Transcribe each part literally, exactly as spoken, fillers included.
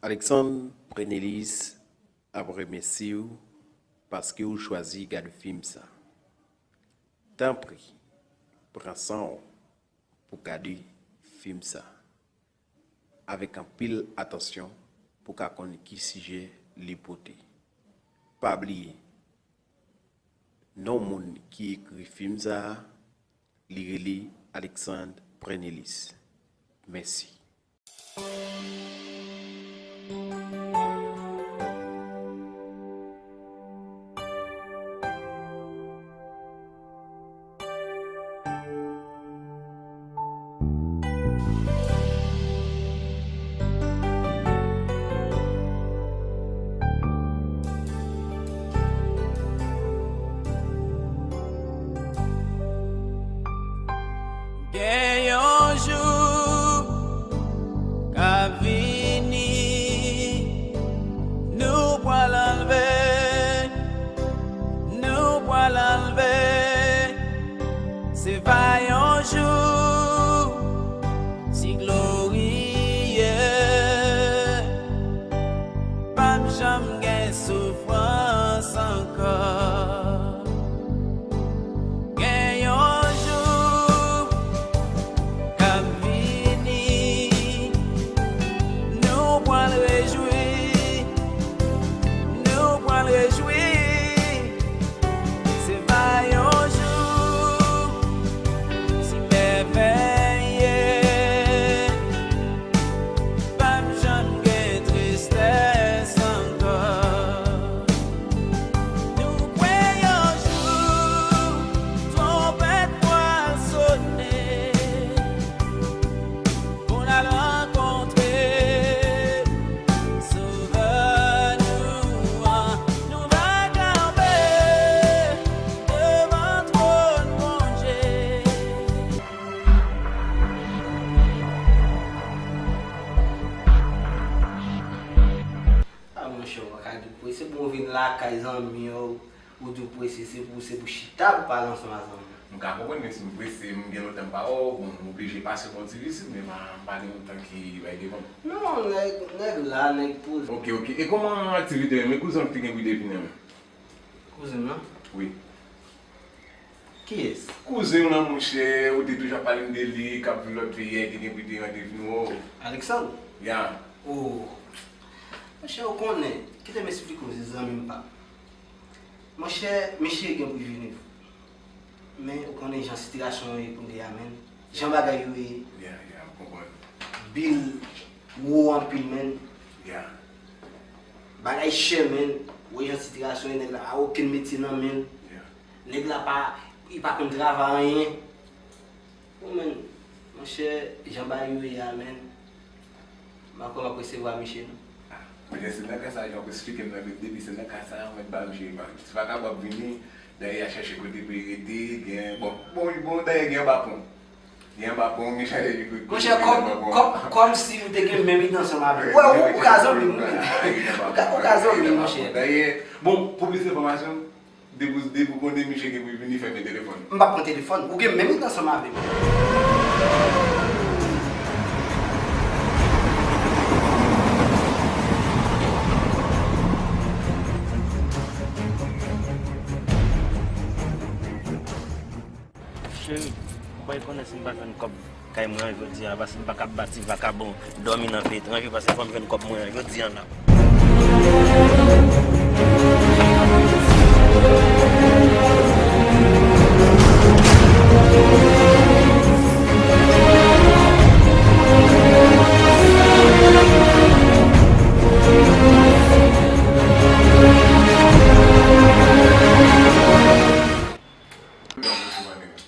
Alexandre Prenelis ap remèsye w paske w chwazi gade fim sa. Tanpri, pran san w pou gade fim sa avèk anpil atansyon pou w ka konn ki sijè li pote. Pa bliye, non moun ki ekri fim sa a, li rele Alexandre Prenelis. Mèsi. Gen yon jou k ap vini, nou pral anlve, nou pral anlve. Se pa yon jou si gloriye, p ap janm gen soufrans ankò. Gen yon jou k ap vini, nou pral rejwi, nou pral rejwi. Se pa yon jou si mèvèye, p ap janm gen tristès ankò. Nou kwè yon jou twonpèt pral sonnen pou n al rankontre Sovè nou an. Nou va kanpe devan twòn Bondye. A, monchè, w pa ka di w prese. Bon, w vin lakay zanmi w, ou di w prese, se pou, se pou chita pou pale ansanm a zanmi w. M ka konprann, men si m prese, m gen lontan m pa wè w, bon, m oblije pase ba w ti vizit, men m pa, m pa gen lontan ki bay devan m. Non, nèg, nèg la, nèg poze. Ok, ok. E kòman aktivite yo? Men kouzen w ki te gen pou te vini an? Kouzen m nan? Wi. Kiyès? Kouzen w lan, monchè, ou te toujou ap pale m de li, k ap viv lòt peyi a, e te gen pou te rantre vin wè w. Alexandre? Ya. Oh. Monchè, ou konnen, kite m esplike w, se zanmi m pa. Monchè, misye gen pou vini. Men, ou konnen jan sitiyasyon yo ye kounye a, menn. Jan bagay yo ye. Ya, ya, m konprann. Bil wo anpil, menn. Ya. Bagay chè, menn. Ou wè jan sitiyasyon ye, nèg la pa okenn metye nan men l. Ya. Nèg la pa, li pa konn travay anyen. Bon, menn, monchè, jan bagay yo ye a, menn, m pa kwè m ap resevwa misye, non. Ah, monchè, se nan ka sa, jan w esplike m nan, depi se nan ka sa, mwen ba misye, se pa kapab vini, dayè y a chèche kote pou y rete, gen, bon, bon, bon, dayè gen anba pon. Gen anba pon, gen chèche kote. Monchè, kòm, kòm, kòm si m te gen menm ide ansanm avè w. Wè, ou, ou ka zanmi m, wi. Ou ka, ou ka zanmi m, monchè. Dayè, bon, pou plis enfòmasyon, depi, depi w konnen misye gen pou vini, fèmen telefòn. M p ap pran telefòn. Ou gen menm ide ansanm avè m. Cheri, ou pa konnen si m pa jwenn kòb kay mwen an jodi a, paske m pa ka ba ti vakabon dòmi nan peyi etranje, paske fò m jwenn kòb mwen an jodi a la.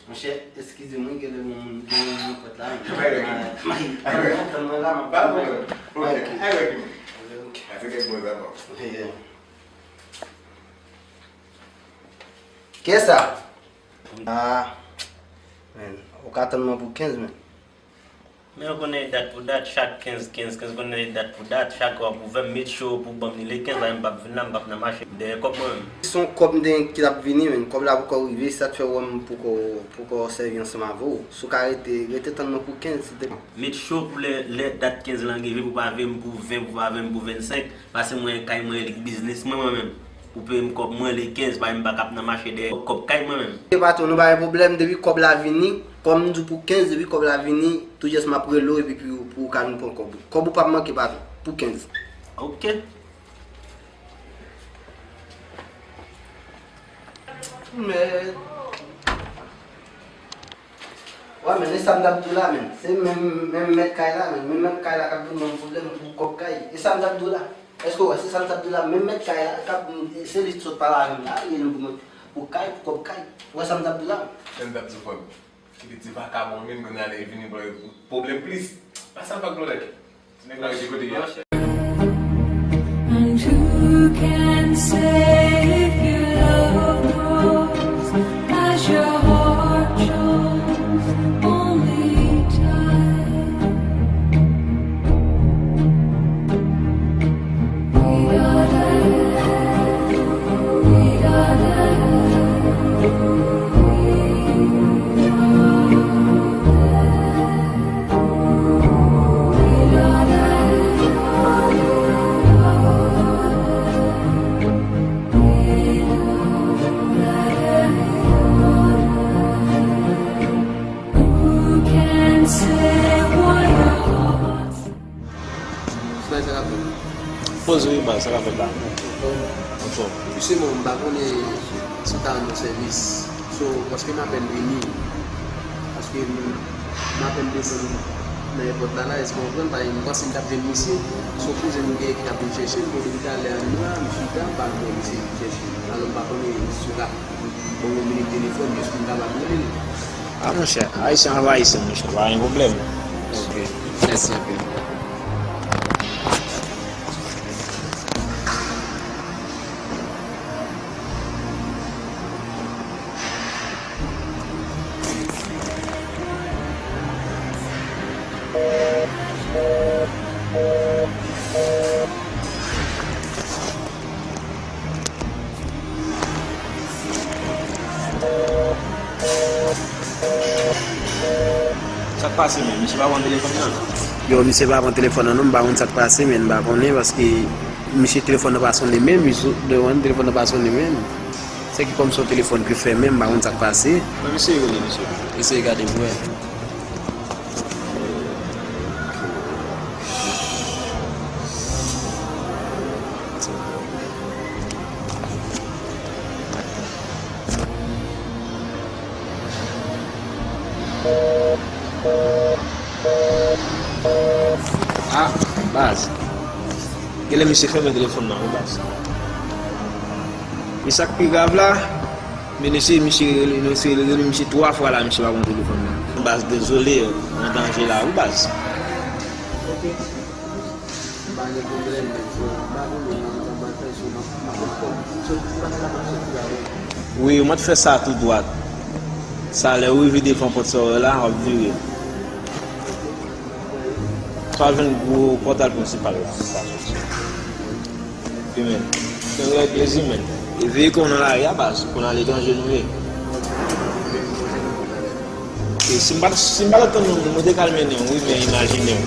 Monchè, eskize mwen, genlè moun, gen moun nan pòt la. Mwen, mwen, mwen, mwen la, mwen. Pa pwoblèm. Ok. Ok. Ase kèk bon zafè. Yeah. Kiyès sa? Ah, men, ou ka tann mwen pou kenz, men. Men w konnen dat pou dat, chak kenz, kenz, kenz, konnen dat pou dat, chak w ap ouvè, m met cho pou ban m li le kenz, la m p ap vin la, m p ap nan mache, m dèyè kòb mwen menm. Se yon kòb m te gen ki t ap vini, men kòb la poko rive, sa t fè w wè m poko, poko sèvi ansanm avè w. Si w ka rete, rete tann mwen pou kenz, si te. Met cho pou lè, lè dat kenz lan rive, pou pa veye m pou ven, pou pa veye m pou vennsenk, pase mwen kay mwen, lik biznis mwen, mwen menm. Ou peye m kòb mwen le kenz, pa m pa k ap nan mache dèyè kòb kay mwen menm. Ok, patwon, nou pa gen pwoblèm, depi kòb la vini, kòm m di w pou kenz, depi kòb la vini, tou jès m ap rele w epi pou, pou w ka vin pran kòb ou. Kòb ou p ap manke, patwon, pou kenz. Ok. Mèd. Wè, men, e sa m t ap di w la, men. Se menm, menm mèt kay la, men. Menm mèt kay la k ap vin ban m pwoblèm pou kòb kay. E sa m t ap di w la. Èske w wè, se sa m t ap di w la, menm mèt kay la, k ap, se li t sot pale avè m la, li rele m pou mwen, pou kay, pou kòb kay. Ou wè sa m t ap di w la? Sa m t ap di w, frè m. Kite ti vakabon vin, kounye a lè l vini, ban l pwoblèm plis. Pa sa, pa glolè. Ti nèg la rete kote l ye a. And who can say if your love grows as your heart chose? Only time. We are there, we are there, we are there. Who can say what your heart Frè, sa k ap fèt? Poze wi baz, sa k ap fèt la? Anfòm. Anfòm. Jisteman, m pa konnen si w ta rann mwen sèvis. So, paske m apèn vini. Paske m, m apèn desann nan èpòt la la, èske w konprann? Paske m panse m t ap jwenn misye. Se yon kouzen m gen ki t ap vin chèche m, bon, depi talè a nou la, m chita, m pa wè misye vin chèche m. Alò, m pa konnen si w ka Bon, mwen vini telefòn jis pou m kapab rele l. A, monchè, Ayisyen anvayisan, monchè, pa gen pwoblèm. Ok, mèsi anpil. Sa k pase menm? Misye pa pran telefòn nan? Yo, misye pa pran telefòn nan non, m pa konn sa k pase, men m pa konnen paske misye telefòn nan pa sonnen menm, misye telefòn nan pa sonnen menm. Se ki kòm se yon telefòn ki fèmen, m pa konn sa k pase. Mwen eseye rele misye. Eseye gade pou wè. Ah, baz. Genlè misye fèmen telefòn nan, wi, baz. E sa k pi grav la, men nou eseye misye rele, nou eseye rele misye twa fwa la, misye pa pran telefòn nan. Baz, dezole, ou an danje la, wi, baz. Ok. M pa gen pwoblèm, men so, m pa konnen nan batay, so, m ap, m ap fè kòm, so, m pa t ka mache pi avè l. Wi, w mèt fè sa tou dwat. Sa, lè w rive devan pòt sa w wè la, w ap vire. Sa w jwenn gwo pòtal prensipal la, sa soti. Wi, men. Se yon règ lezimèn. E veye kò w nan lari a, baz, pou n ale danje nou ye. E si m pa t, si m pa t ap tann nou, nou te ka al mennen w, wi, men imajine w.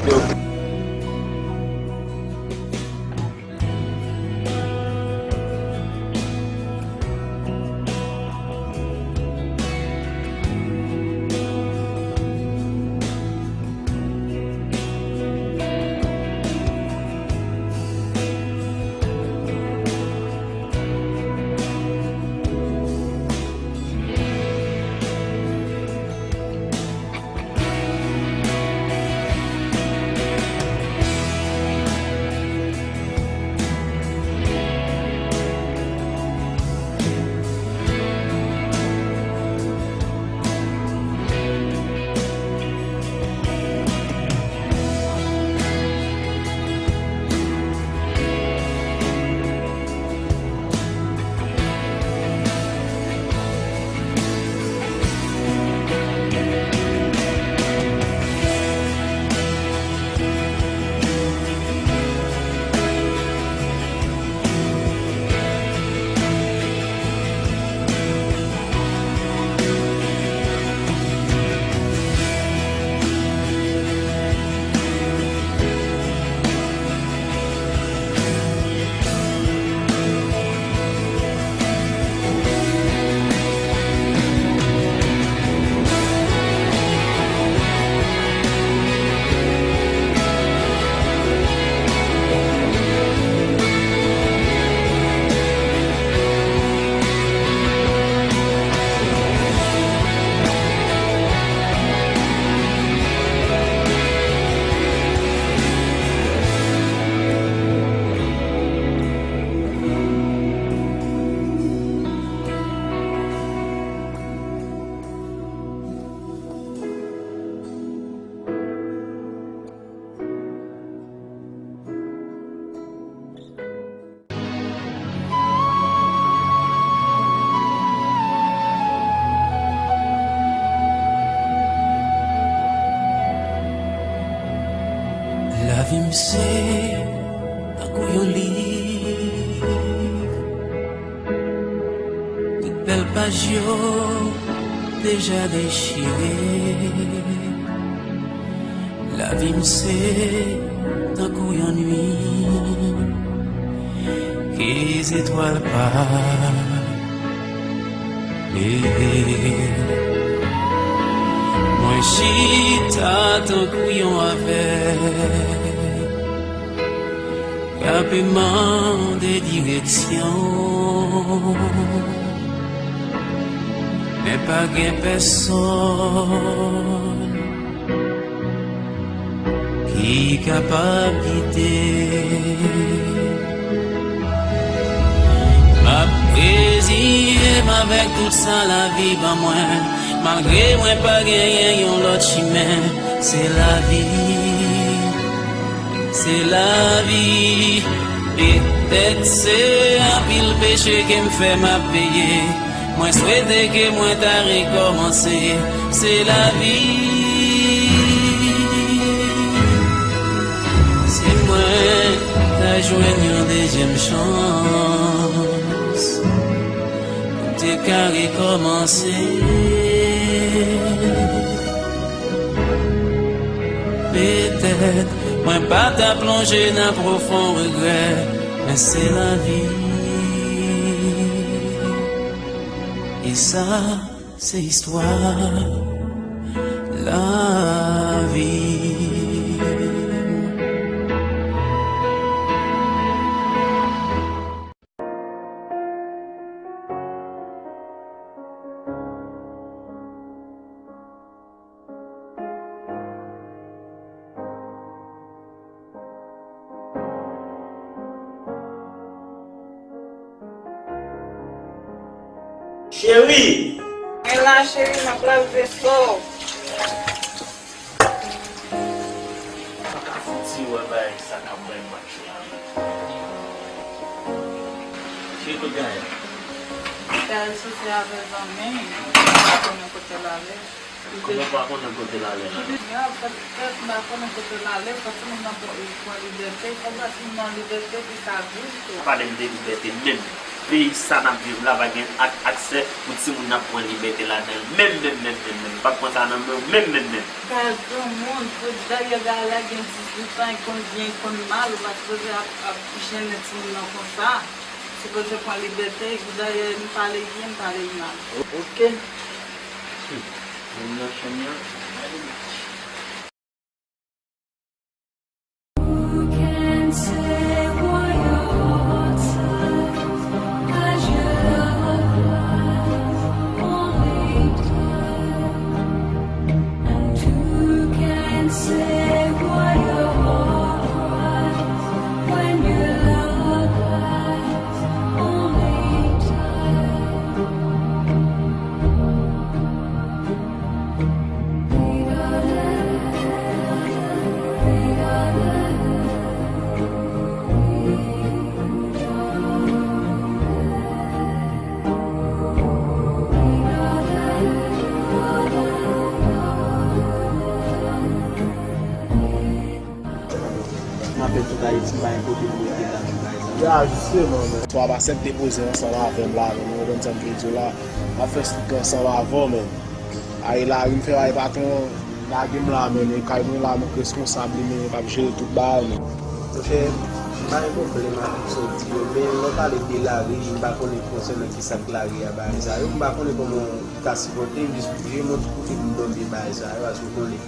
Yo. Se tankou yon liv, tout bèl paj yo deja dechire. Lavi m se tankou yon nuit ke zetwal pa leve. Mwen chita tankou yon avèg k ap mande direksyon, men pa gen pèsonn ki kapab gide. M ap reziye m avèk tout sa lavi ban mwen, malgre mwen pa genyen yon lòt chimen. Se lavi, se lavi. Petèt se anpil peche ke m fè m ap peye. Mwen swete ke mwen ta rekòmanse. Se lavi. Si mwen ta jwenn yon dezyèm chans, m te ka rekòmanse. Petèt mwen pa ta plonje nan pwofon regrè, men se lavi. E sa, se istwa lavi. Cheri! Mwen la, cheri, m ap lave veso. Pa ka fouti wè bagay sa k ap bay match la. Cheri, kote Gaël? Gaël soti avè zanmi, m pa konnen kote l ale. Kòman w pa konnen kote l ale la? Li di, "Gaël, fè tèt, m pa konnen kote l ale, fò timoun nan pran, pran libète, fò ba timoun nan libète, pi sa viv tou." Pa pale m de libète menm. Peyi sa n ap viv la pa gen ak-, aksè pou timoun ap pran libète ladan l. Menm, menm, menm, menm, menm. M p ap pran sa nan men w menm, menm, menm. Gaël granmoun, pou dayè Gaël la gen dizuit an, li konn byen, li konn mal, ou pa sipoze ap, ap jennen timoun nan konsa. Sipoze pran libète, dayè m pale l byen, m pale l mal. O-, oke. Hmm. Moun nan chanm nan. Who can say what your heart cries, as you love lies, only time? And who can say what your heart cries, when your love lies, only time? M apèl tout Ayiti, m pa gen kote pou rete la menm, pa egzanp. Ya, jisteman, men. Swa w ap aksepte poze w ansanm avè m la, men, ou konprann sa m vle di w la. M ap fè tout ansanm avè w, men. Ay, lari m fè bay patwon, lage m la, men, men kay mwen la, men, reskonsab li, men, k ap jere tout bagay, men. Monchè, m pa gen pwoblèm ak tout sa w di yo, men lè w pale de lari, m pa konnen konsènan kisa k lari a, bagay sa yo, m pa konnen kòman ou ka sipòte m, jis je m yon ti kote pou m dòmi bagay sa yo, paske w konnen.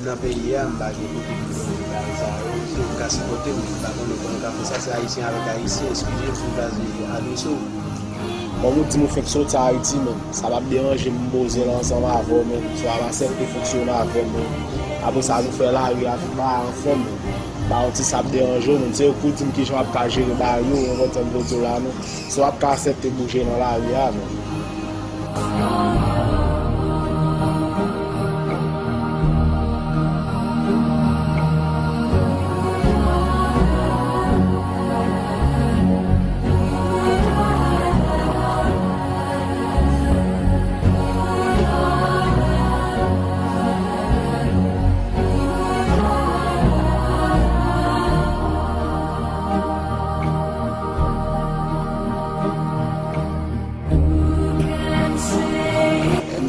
Nan peyi a, m pa gen kote pou m jwenn bagay sa yo. Si w ka sipòte m, m pa konnen kòman w ka fè sa. Se Ayisyen avèk Ayisyen, eskize m si m ta adrese w. Kòm ou di m ou fenk soti Ayiti, men sa p ap deranje m, m poze l ansanm avè w, men si w ap aksepte fonksyone avè m, men apre sa nou fè lari a tout bagay ansanm, men m pa santi sa ap deranje w, men se ou k pou di m kijan w ap ka jere bagay yo, ou konprann sa m vle di w la, men. Si w ap ka aksepte bouje nan lari a, men.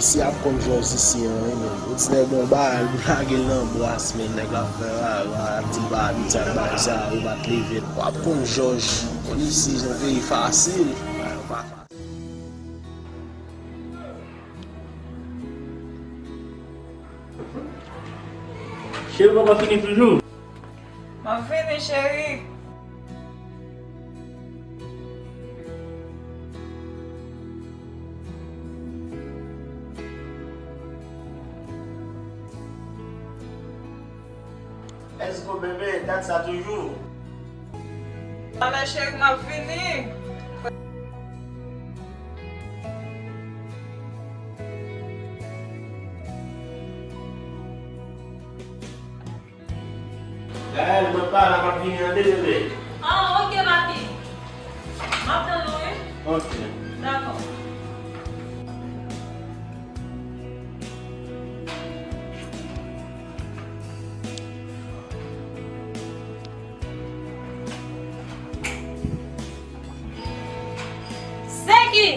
Si ap konn jòj isi an, wi, men. Ou ti nèg bon bagay, ou lage l nan bras, men nèg la fè rara, ap di l pa abitye ak bagay sa, ou pa t leve l. W ap konn jòj, konn isi se yon peyi fasil. Bagay yo pa fasil. Cheri, ou poko fini toujou? M ap vini, cheri. Let's go, bebe, dat sa toujou. Talè, cheri, m ap vini. Gaëlle, mwen pa la, m ap vini an de bebe. Ah, ok, papi. M ap tann ou, wi. Ok. Dakò. Se ki?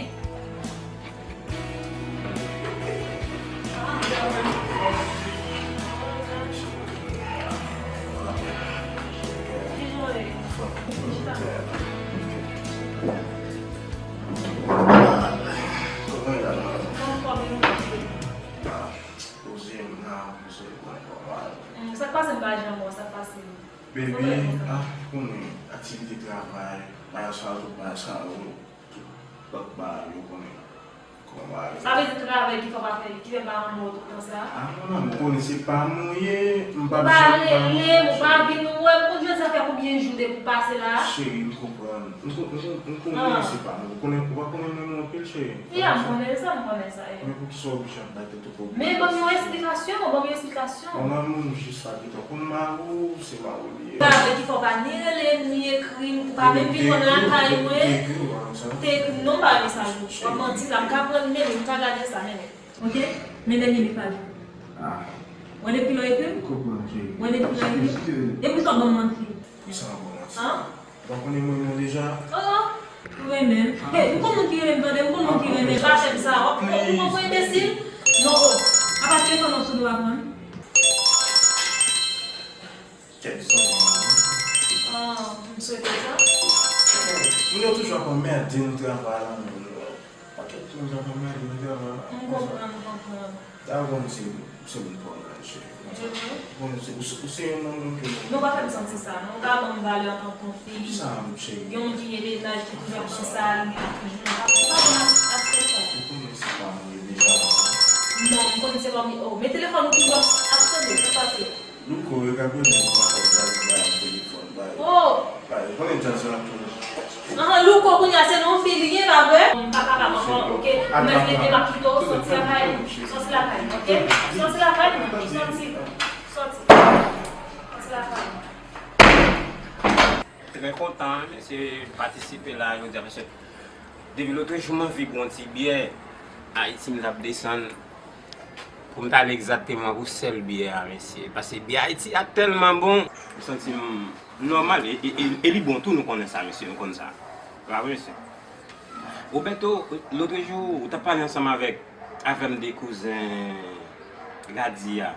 Sa k pase m pa janm wè w, sa k pase m? Baby, ah, konnen, aktivite travay, bagay sa yo, tout bagay sa yo, tout lòt bagay yo konnen kòman bagay yo. Sa vle di travay ki fè w pa fè, ki fè m pa renmen w toutan sa? Ah, mon amour, konnen se pa m ou ye, m pa bezwen, m pa bezwen. Ou pa rele m, ou pa vin wè m, ou jwenn sa fè konbyen jou depi w pase la? Cheri, m konprann. M kon-, m kon-, m konnen se pa m ou. Ou konnen, ou pa konnen m renmen w anpil, cheri. Ya, m konnen sa, m konnen sa, e. Men poukisa w oblije ap bay tèt ou pwoblèm konsa? Men ban m yon esplikasyon, ban m yon esplikasyon. Mon amour, m jis pa gentan konn mari w, se mari w li ye. Sa vle di fò w pa ni rele m, ni ekri m, ou pa menm vin nan lakay mwen. Te ekri w pa konsa? Te ekri m non, m pa wè mesaj ou. W ap manti la, m ka pran men, m ka gade sa, men. Ok? Men dènye mesaj ou. Ah. Wè depi lè w ekri m? Konprann, cheri. Wè depi lè w ekri m? Depi sa w ban m manti. Poukisa w ban m manti? An? Ou pa konnen mwen menm deja? Oh, ou renmen m. Hey, ou konn moun ki renmen m, tande, ou konn moun ki renmen m. Pa fè m sa, w ap, ou konn enbesil? Non, oh. Apa telefòn nan sou do a pran? Kèk zanmi. Ah, m swete sa. Moun yo toujou ap anmède nou travay la, men. Pakèt moun k ap anmède nou travay la. M konprann, m konprann. Ta konn se, se moun pa w la, cheri. Konn se, ou se, ou se yon nonm, non, ke. Non, pa fè m santi sa, non. Ou ka ban m valè antanke yon fi. Kisa, cheri? Yon moun ki gen mennaj ki toujou ap panse a li, ki toujou ap, ou pa konn aspè sa. Ou konnen se pa mwen deja. Non, m konnen se pa mwen. Oh, men telefòn ou toujou ap, ap sone, sa k pase? Louko, yo ka konnen m pa fè djaz la nan telefòn, bay. Oh! Bay, konnen djaz la tou. Ahan, Louko, kounye a se nan yon fi li ye, pa vre? M pa kapab ankò, ok? Mwen vle te m ap kite w, sòti lakay mwen. Sòti lakay mwen, ok? Sòti lakay mwen, sòti. Sòti. Sòti lakay mwen. Trè kontan, mesye, patisipe la jodi a, mesye. Depi lòt jou, m anvi bwè yon ti byè. Ayiti, m t ap desann. Pou m t ale egzakteman pou sèl byè a, mesye. Paske byè Ayiti a tèlman bon, m santi m nòmal. E, e, e, e li bon tou, nou konnen sa, mesye, nou konn sa. Pa vre, mesye? Roberto, lòt jou, ou t ap pale ansanm avèk, avè m de kouzen Gady a.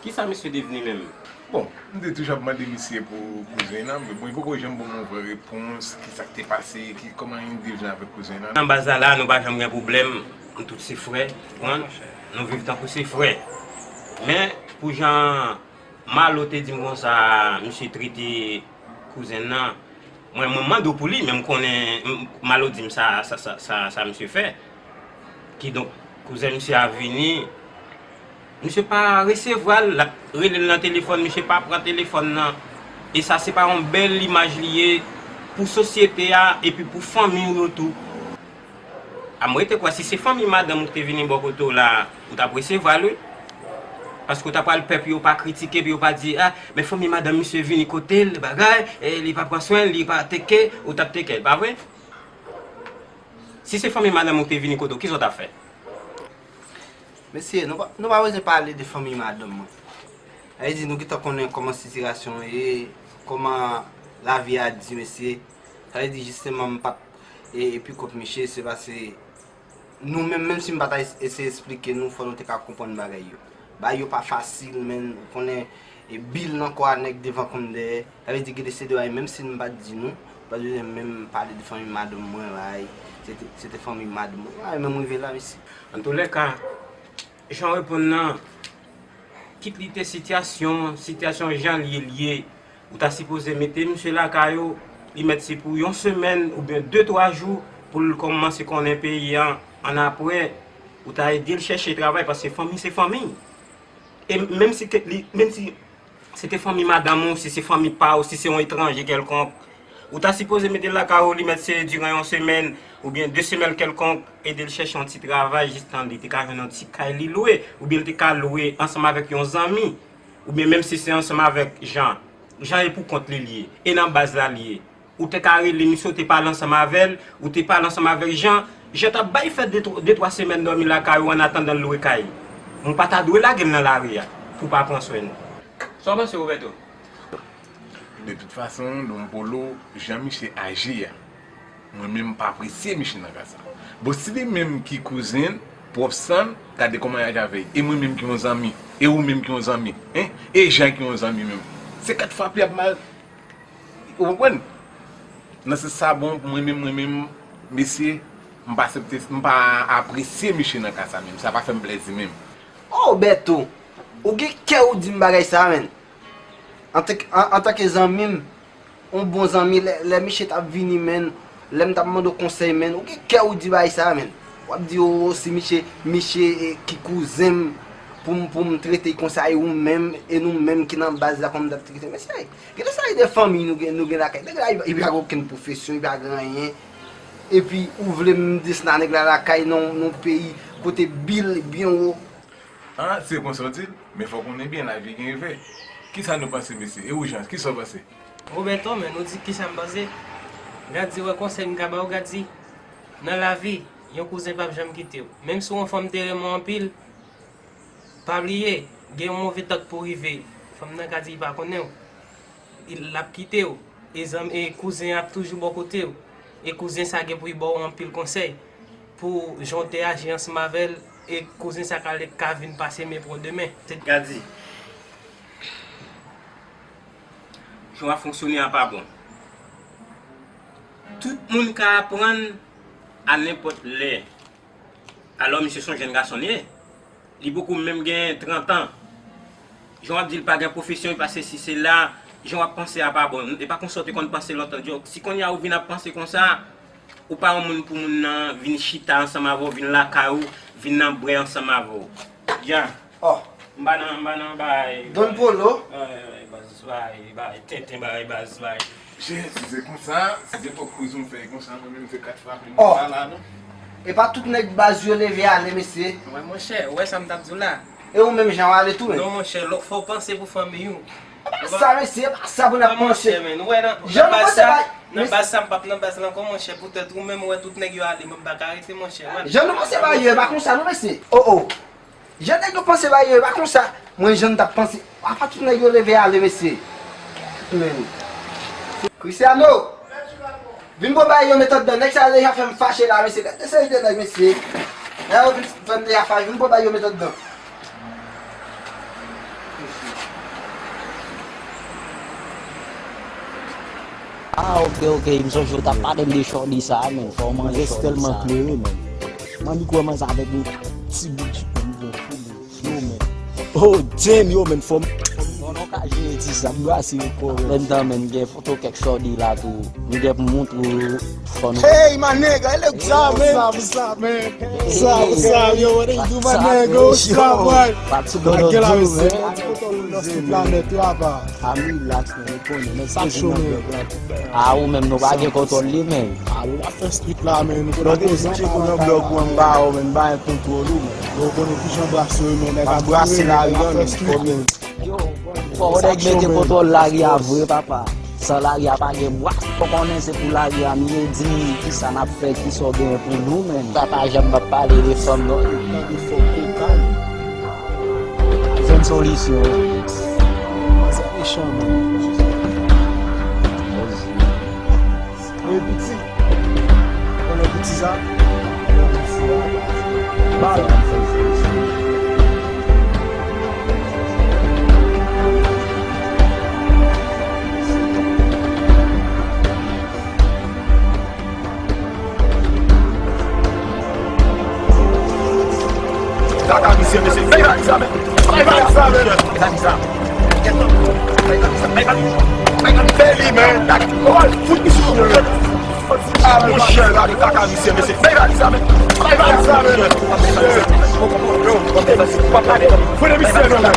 Kisa misye devni menm? Bon, m te toujou ap mande misye pou kouzen nan, men bon, li poko janm ban m yon vrè repons, kisa k te pase, ki, kòman li devni avèk kouzen nan. Nan baz la, la, nou pa janm gen pwoblèm, nou tout se frè, konprann? Nou viv tankou se frè. Men, pou jan Malo te di m konsa, misye trete kouzen nan, mwen, mwen mande w pou li, men m konnen, m, Malo di m sa, sa, sa, sa, sa misye fè. Kidonk, kouzen misye a vini, misye pa resevwa l, l ap rele l nan telefòn, misye pa pran telefòn nan. E sa, se pa yon bèl imaj li ye pou sosyete a epi pou fanmi w yo tou. A m rete kwè si se fanmi madanm ou ki te vini bò kote w la, ou t ap resevwa l, wi. Paske w ta pral pè pou yo pa kritike, pou yo pa di, a, men fanmi madanm misye vini kote l, bagay, e li pa pran swen l, li pa teke, ou t ap teke l, pa vre? Si se fanmi madanm ou ki te vini kote w, kisa w t ap fè? Mesye, nou pa, nou pa bezwen pale de fanmi madanm mwen. Sa vle di, nou gentan konnen kòman sitiyasyon an ye, kòman lavi a di, mesye. Sa vle di, jisteman, m pa t, e, epi kont misye, se paske Nou menm, menm si m pa ta es- eseye esplike nou, fò nou te ka konprann bagay yo. Bagay yo pa fasil, men ou konnen, e bil nan kò a nèg devan konn dèyè. Sa vle di, gen de se de bagay, menm si m pa t di nou, pa t bezwen menm pale de fanmi madanm mwen, bagay, se te, se te fanmi madanm mwen. Bagay menm rive la, mesye. Antoulèka, jan w reponn nan, kit li te sitiyasyon, sitiyasyon jan l ye, l ye, ou ta sipoze mete misye lakay ou, li mèt se pou yon semèn oubyen de, twa jou pou l kòmanse konnen peyi an, annapre, ou ta ede l chèche travay, paske fanmi se fanmi. E menm si ke li, menm si se te fanmi madanm ou, si se fanmi pa ou, si se yon etranje kèlkonk, ou ta sipoze mete l lakay ou, li mèt se diran yon semèn oubyen de semèn kèlkonk, ede l chèche yon ti travay jistan li te ka jwenn yon ti kay li lwe, oubyen li te ka lwe ansanm avèk yon zanmi, oubyen menm si se ansanm avèk Jan. Jan e pou kont li li ye, e nan baz la li ye. Ou te ka rele misye, ou te pale ansanm avè l, ou te pale ansanm avèk Jan. Jan t ap bay fè de, de twa semèn dòmi lakay ou annatandan l lwe kay. Ou pa ta dwe lage l nan lari a pou pa pran swen nou. Sa w panse, Roberto? De tout fason, Don Polo, jan misye aji a, mwen menm m pa apresye misye nan ka sa. Bon, si li menm ki kouzen l, pwòp san l, gade kòman y aji avè l. E mwen menm ki yon zanmi, e ou menm ki yon zanmi, en? E Jan ki yon zanmi menm. Se kat fwa pli ap mal. Ou konprann? Nan sans sa, bon, mwen menm, mwen menm, mesye, m pa aksepte, m pa apresye misye nan ka sa menm. Sa pa fè m plèzi menm. Oh, Bèto, ou gen kè ou di m bagay sa, menn. Antanke, an, antanke zanmi m, yon bon zanmi, lè, lè misye t ap vini, menn, lè m t ap mande w konsèy, menn, ou gen kè ou di bagay sa, menn. W ap di, o, o, si misye, misye, e, ki kouzen m, pou m, pou m trete l konsa, e ou menm, e nou menm ki nan baz la, kòman m t ap trete l. Mesye, gade sa, e de fanmi nou gen, nou gen lakay. Nèg la, li, li pa gen okenn pwofesyon, li pa gen anyen. Epi, ou vle m desna nèg la lakay nan, nan yon peyi kote bil byen wo. Ah, se konsa w di l? Men fò w konnen byen, lavi gen revè. Kisa nou panse, mesye? E ou, Jan, kisa w panse? Roberto, men nou di kisa m panse? Gad di, wè konsèy m ka ba w, gad di. Nan lavi, yon kouzen p ap janm kite w. Menm si w yon fanm te renmen w anpil, pa bliye, gen yon move tan k pou rive. Fanm nan ka di li pa konnen w. L ap kite w. E zanm-, e kouzen an ap toujou bò kote w. E kouzen sa gen pou l ba w anpil konsèy pou jan w te aji ansanm avè l. E kouzen sa ka, ka vin pase men pou w demen. Gad di, jan w ap fonksyone a pa bon. Tout moun ka aprann a nenpòt lè. Alò, misye se yon jèn gason li ye. Li poko menm gen trant an. Jan w ap di l pa gen pwofesyon, li pa sesi sela, jan w ap panse a pa bon. E pa konsa w te konn panse lontan. Donk, si kounye a ou vin ap panse konsa, ou pa yon moun pou moun nan vin chita ansanm avè w, vin lakay ou, vin nan brè ansanm avè w. Jan. Oh. M pa nan, m pa nan bay. Don Polo. Ay, ay, baz, bay, bay, tenten, bay, baz, bay. Che, si se konsa, si se pou kouz ou fè konsa, mwen menm se kat frape m pa la non. E pa tout nèg baz yo leve ale, mesye. Wè, monchè, ou wè sa m t ap di w la? E ou menm, Jan, w ale tou, men? Non, monchè, lò, fò w panse pou fanmi w. E pa sa, mesye, e pa sa pou n ap panse. Monchè, men, ou wè nan, nan baz sa, nan baz sa, m p ap nan baz la ankò, monchè, poutèt ou menm, ou wè tout nèg yo ale, mwen m pa ka rete, monchè, wè. Jan nou panse bagay yo, e pa konsa, non, mesye. Oh, oh. Jan nèg yo panse bagay yo, e pa konsa. Mwen, jan m t ap panse. Apa tout nèg yo leve ale, mesye. Men. Cristiano! Vin pran bagay yo met anndan. Nèg sa yo deja fè m fache la, mesye. Gade de seri de nèg, mesye. Nèg yo vin fè m deja fache. Vin pran bagay yo met anndan. Ah, ok, ok. M sonje w t ap pale m de shorty sa a, men. Fò w manje shorty sa a. Tèlman klere, men. Manmi kòmanse avèk yon ti bout jip, manmi gen yon ti bout yo, men. Oh, damn, yo, men, fò m, fò nou ka jere ti sa, m brase yo kò, men. Menm tan, men, gen foto kèk shorty la tou. M gen pou montre w, fò nou. Hey, my nigga, it look good, man. What's up, what's up, man? What's up, what's up, yo, what it do, my nigga? What's up, boy? Back to the roots, man. Ann foto nou nan street la nèt, yo, apa. A, relax, men, nou konnen, men sa ki nan blòk la. A, ou menm, nou pa gen kontwòl li, men. A, nou pa fè street la, men, nou konnen koze. Tcheko nan blòk ou anba ou, men, pa gen kontwòl ou, men. Yo, konnen kijan brase yo, men, nèg ap brase lari a, men, fò, men. Yo, fò nèg mete kontwòl lari a vre, papa. San lari a pa gen bras. Fò konnen se pou lari a, men di kisa n ap fè, kisa w genyen pou nou, men. Papa, janm p ap pale de fanm, non. Tande fò koka. Jwenn solisyon. Sa mechan, man. Wi, piti. Konnen piti sa? Kaka misye, mesye. Bay valiz la, men. Bay valiz la, men. Bay valiz la. Bay valiz la. Bay valiz la. Bay valiz la. Bay li, men. Fout misye. Ah, monchè, gade kaka misye, mesye. Bay valiz la, men. Bay valiz la, men. Yo, fouye misye, non, men.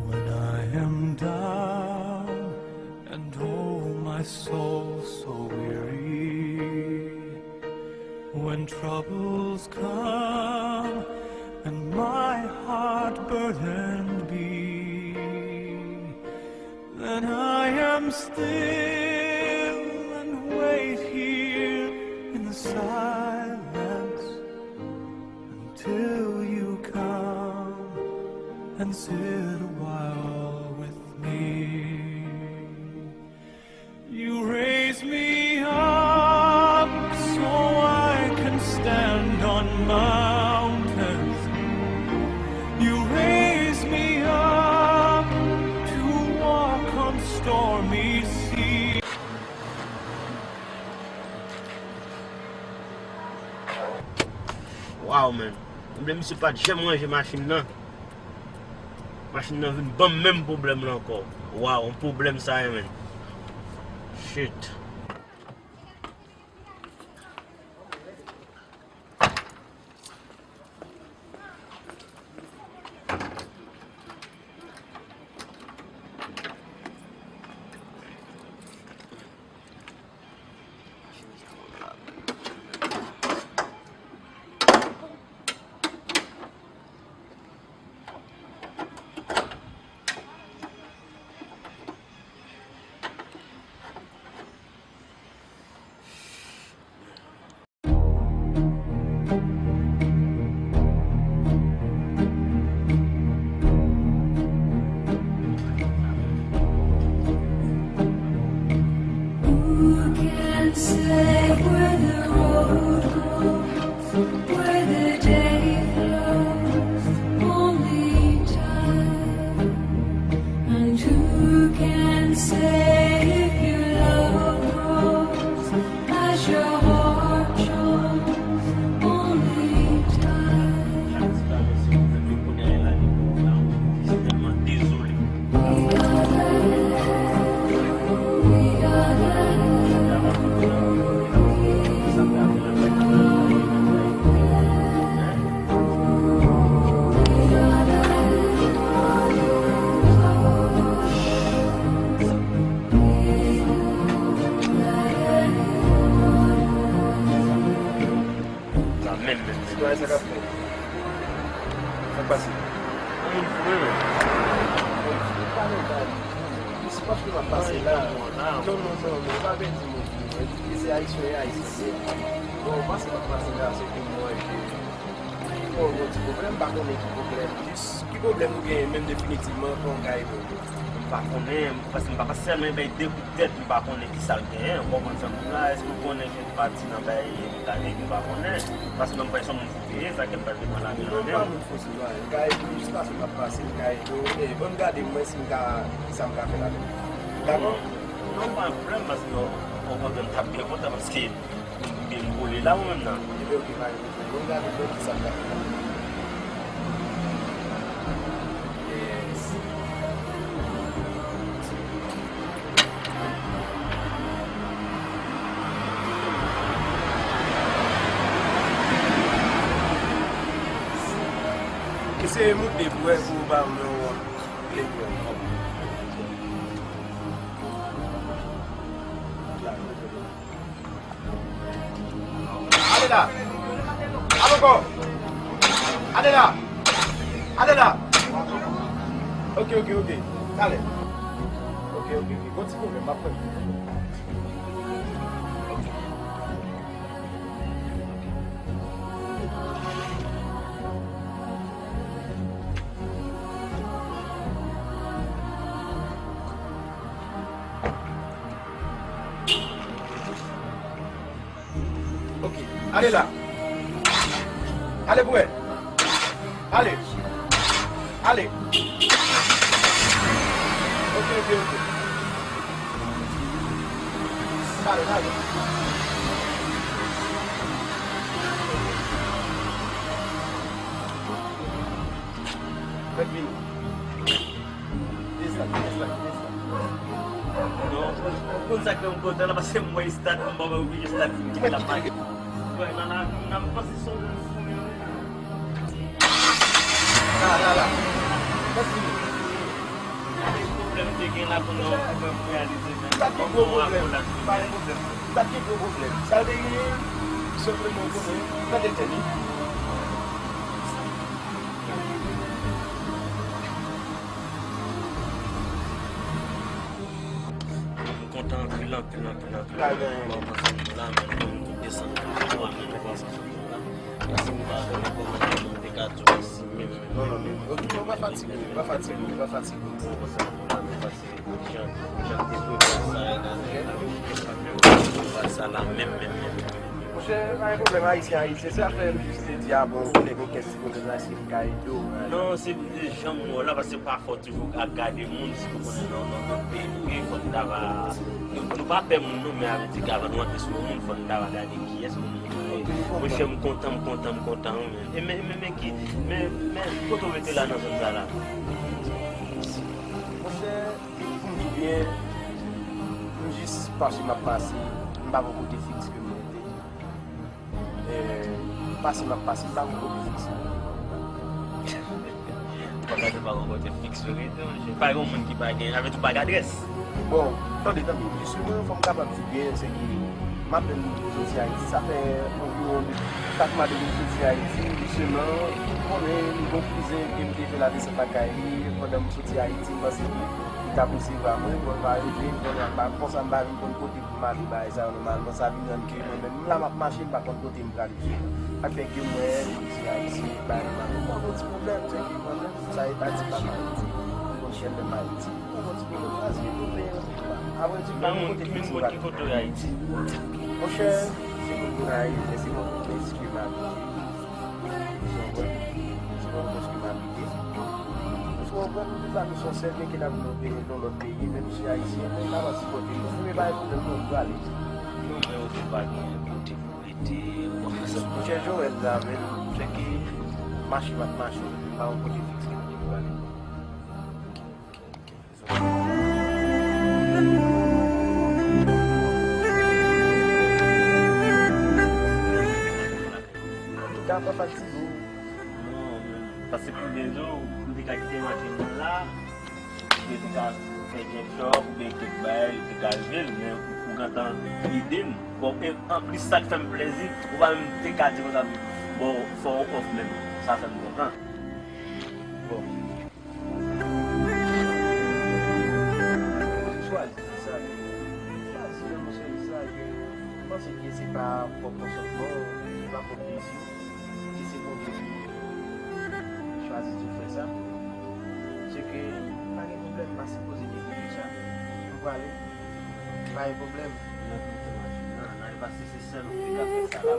When I am down and oh my soul so weary, when troubles come and my heart burdened be, then I am still and wait here in the silence until you come and sit a while with me. You raise me up so I can stand on mountains. You raise me up to walk on stormy seas. Wow, man. Ebyen, misye pa t janm ranje machin nan. Machin nan vin ban m menm pwoblèm lan ankò. Wow, yon pwoblèm sa ye, man. Shit. Who can say where the road Sa k ap fèt? Sa k pase? Yon moun fou, wi, men. Yon moun fou, pa nan kay. Misye, paske m ap pase la. Non, non, non, non, pa pèdi moun fou. Mwen di ke se ayisyen, e ayisyen se. Bon, paske m ap pase la, se ke mwen ke. Bon, yon ti pwoblèm, m pa konnen ki pwoblèm. Jis, ki pwoblèm ou genyen menm definitivman, fò m ka ede w? M pa konnen, paske m pa, paske sèlman bay de kout tèt, m pa konnen ki sa l genyen. Ou konprann sa m di la? Èske w konnen ke l pati nan bay gade, m pa konnen. Paske m pa yon moun fou te ye, sa ke m pral te pran lavi nan men w. Non, m pa moun fou, sitwayen. M ka ede w jis paske m ap pase, m ka ede w. E, ban m gade mwen si m ka, ki sa m ka fè ladan l. Dakò? Non, non, pa yon pwoblèm, paske w konprann m t ap byen kontan, paske M kole la mwen menm nan. Ebyen, ok, pa gen pwoblèm. Bon, gade, bon, ki sa k ap fèt. Yes. Eseye moute pou wè si w pa wè yon wòl. Ale la. Ale ankò. Ale la. Ale la. Ok, ok, ok. Talè. Ok, ok, ok. Gon ti pwoblèm, m ap fè. Ok. Ale la. Ale pou wè. Ale. Ale. Ok, ok, ok. Talè, talè. Mèt vini. Desann, desann, desann. Non, ou konn sa k fè m kontan la, paske m wè estat, m pa wè oblije estat, m kite la pa. Wè, nan, nan, nan, m panse se yon moun fou, men. La, la, la. Mèt vini. Gade pwoblèm te gen la pou nou, pou mwen reyalize, men. Sa ki gwo pwoblèm? Pa gen pwoblèm. Sa ki gwo pwoblèm? Sa te gen, senpleman, ou konnen, tande tèt li. M kontan anpil, anpil, anpil, anpil. Mwen panse nou la, men nou tout desann nan twa mil twa san dola. Paske m pa konnen kòman m te ka di w mèsi menm. Non, non, men, ok, non, pa fatige, pa fatige, pa fatige. Mwen panse nou la, men paske jan, jan te prevwa sa, e gade, prevwa sa la, menm, menm, menm. Monchè, pa gen pwoblèm, Ayisyen, Ayisyen. Se sa fè m jis te di a, bon, ou konnen gon kèk ti pwoblèm la, si m ka ede w. Non, se janm wè w la, paske pa fò toujou ap gade moun, si nou konnen nan, nan, nan peyi nou ye, fò n ta va, nou, nou pa pè moun, non, men avè di ke avan nou antre sou yon moun, fò n ta va gade kiyès moun yo ye. Monchè, m kontan, m kontan, m kontan, wi, men. E men, men, men ki, men, men, kote w rete la nan zòn sa la? Monchè, pou m di w byen, m jis pase, m ap pase, m pa gon kote fiks ke m rete. Eh, pase m ap pase, m pa gon kote fiks. Ou pa ka di w pa gon kote fiks ou rete, monchè. Pa gen yon moun ki pa gen, avè tou pa gen adrès. Bon, tande, tande. Jisteman, fò m kapab di byen, se ke m apèn soti Ayiti. Sa fè anviwon de kat mwa depi m soti Ayiti. Jisteman, ou konnen, m gon kouzen ke m te fè ladesant lakay li. Pandan m soti Ayiti, m panse ke li t ap resevwa mwen. Bon, m pa rive, m konnen, m pa, konsa m pa vin konn kote pou m ale bagay sa yo nòmalman. Sa vin rann ke mwen menm, m la m ap mache, m pa konn kote m prale. Sa k fè ke mwen, m di Ayiti, bay mwen, mwen gon ti pwoblèm, se ke mwen menm, sa e pa di pa Ayiti, m konn chèn menm Ayiti, mwen gon ti pwoblèm, paske nou peye anpil la. Apre di, pa gen kote fiks m prale. Ki kote w ye Ayiti? Monchè, se Gonayiv, men se Pòtoprens ke m abite. Ou konprann? Se Pòtoprens ke m abite. Ou konprann? Tout la nou se yon sèl, men ke n ap viv nan yon lòt peyi, menm si ayisyen, men n ap sipòte nou. Si men pa gen pwoblèm, nou prale. Non, men ok, pa gen kote. Monchè Joel la menm, se ke mache m ap mache, m pa yon kote fiks ke m te prale. Antouka, pa fatige w. Non, men, paske pou byen di w, m te ka kite machin nan la. Yo te ka fè kèk chòk oubyen kèk bagay, yo te ka rive l, men ou gentan ede m. Bon, e anplis, sa k fè m plèzi, ou pa menm te ka di konsa, Bon, fò w off menm. Sa fè m konprann. Bon. Chwazi sa. Chwazi yon sèl sa ke m panse ke se pa pwòp konsantman w, se pa pwòp dezi w, ke se Bondye ki chwazi di w fè sa. Se ke pa gen pwoblèm, m pa sipoze te di w sa. M prale. Pa gen pwoblèm. Nan, nan, nan, nan, se sèl ou ki ka fè sa la.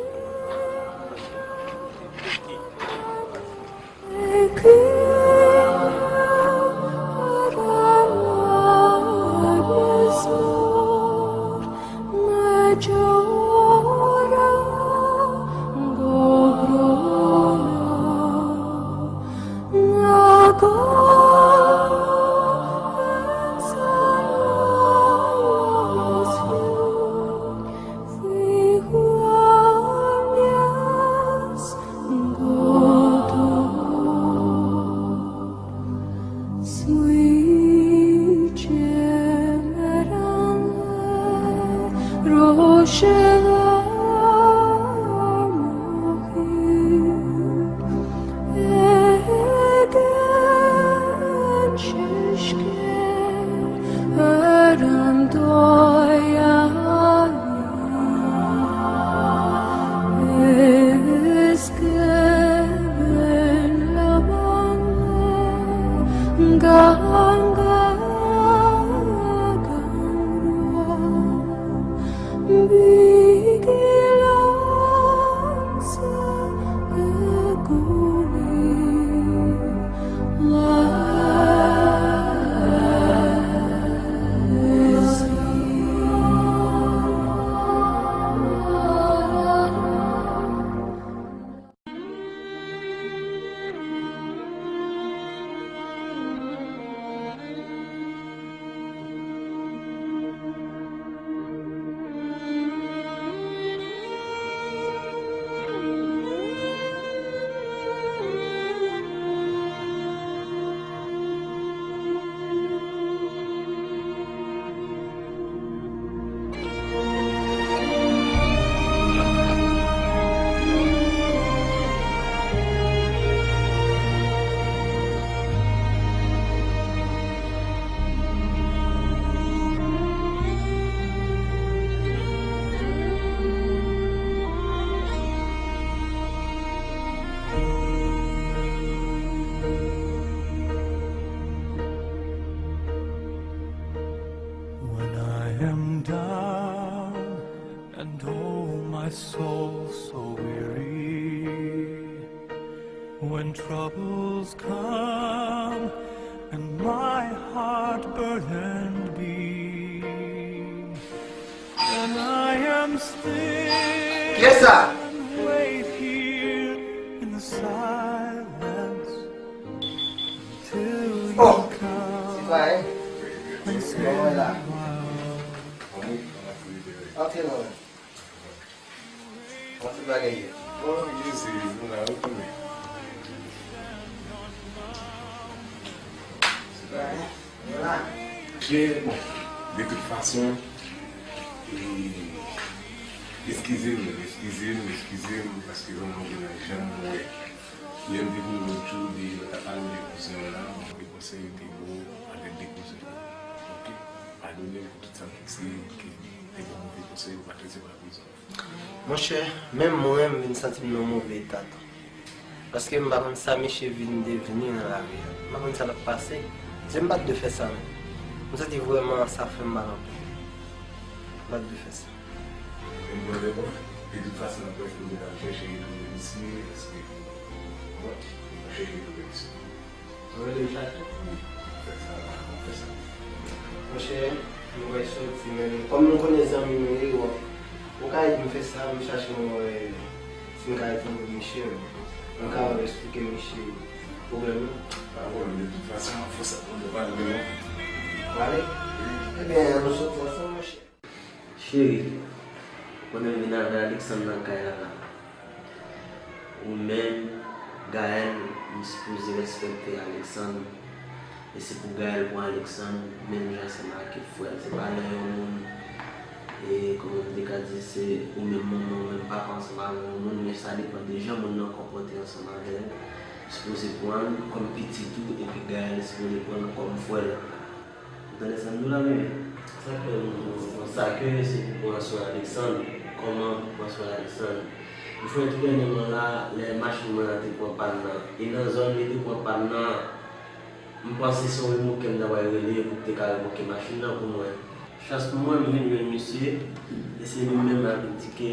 When I am down and oh my soul so weary, when troubles come and my heart burdened be, and I am still Kiyès sa? And wait here in the silence till you Oh, come sitwayen. And say Mwen la. Antre non. Antre bagay yo. Oh, Jezi, nou la, wi, konnen. Sitwayen. Mwen la. Pierre, bon, de tout fason, e, eskize m, eskize m, eskize m, paske zanmi w la janm wè. Lè m te vin lòt jou, de, nou ta pale de kouzen w la, bon, de konsèy yo te ba w, avèk de kouzen w. Oke? Padone m pou tout sa m te di, ke te ba w move konsèy, ou pa t resevwa kouzen w. Monchè, menm mwen, m vin santi m nan move eta tou. Paske m pa konn sa misye vin devni nan lavi a. M pa konn sa l ap pase. Se m pa t dwe fè sa, non. M santi vrèman sa fè m mal anpil. M pa t dwe fè sa. E m kwè, de tout fason, n ap fè pou nou al chèche retwouve misye, paske, bon, n ap chèche retwouve misye. Mwen rele m chak jou. Fè sa, fè sa. Monchè, nou pral soti, men kòm nou konnen zanmi nou ye, w, ou ka ede m fè sa, m chache mwen wè si m ka retwouve misye, men m ka wè esplike misye pwoblèm nan. Pa pwoblèm, de tout fason, fòs ap mande pale, non? Pale? Ebyen, ann nou soti ansanm, monchè. Cheri, konnen m vin avè Alexandre nan kay la la. Ou menm, Gaël, m sipoze respekte Alexandre. E se pou Gaël pran Alexandre, menm jan ansanm ak frè l. Se pa lè yon moun, e, kòman m te ka di, se ou menm manman, ou menm Papa ansanm avè yon moun, men sa depann de jan moun nan konpòte ansanm avè l. Sipoze pran l kòm pitit ou, epi Gaël sipoze pran l kòm frè l. Ou tande sa m di w la, bebe? Sa k fè m di w konsa ke se pou pran swen Alexandre. Kòman pou pran swen Alexandre? Ou fè tou dènyèman la, lè machin mwen an te pran pàn nan, e nan zòn li te pran pàn nan, m panse se yon remokè m ta pral rele pou l te ka remoke machin nan pou mwen. Chans pou mwen, m vin jwenn misye, e se li menm la ki di ke,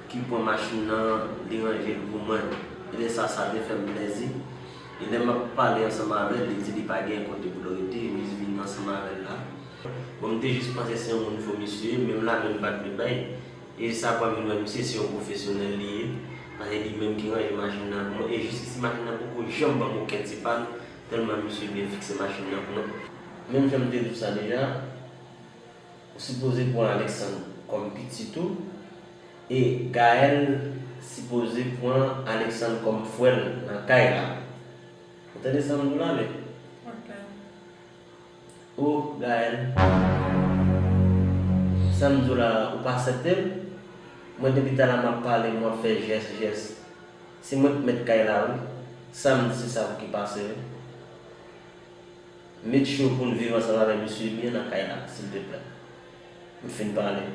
ki pran machin nan, li ranje l pou mwen. E lè sa, sa te fè m plèzi. E lè m ap pale ansanm avè l, li di li pa gen kote pou l rete, m jis vin ansanm avè l la. Bon, m te jis panse se yon moun fo misye, menm lamen m pa t vle bay. E sa pran vin wè misye se yon pwofesyonèl li ye, paske li menm ki ranje machin nan pou mwen. E jiskisi machin nan poko janm ban m okenn ti pàn, tèlman misye byen fikse machin nan pou mwen. Menm jan m te di w sa deja, ou sipoze pran Alexandre kòm pitit ou, e Gaël sipoze pran Alexandre kòm frè l nan kay la. Ou tande sa m di w la, men? Ok. O, Gaël, sa m di w la, ou pa aksepte l? Mwen, depi talè m ap pale, m ap fè jès, jès. Se mwen k mèt kay la, wi. Sa m di, se sa pou ki pase, wi. Make sure pou n viv ansanm avèk misye byen nan kay la, silteplè. M fin pale.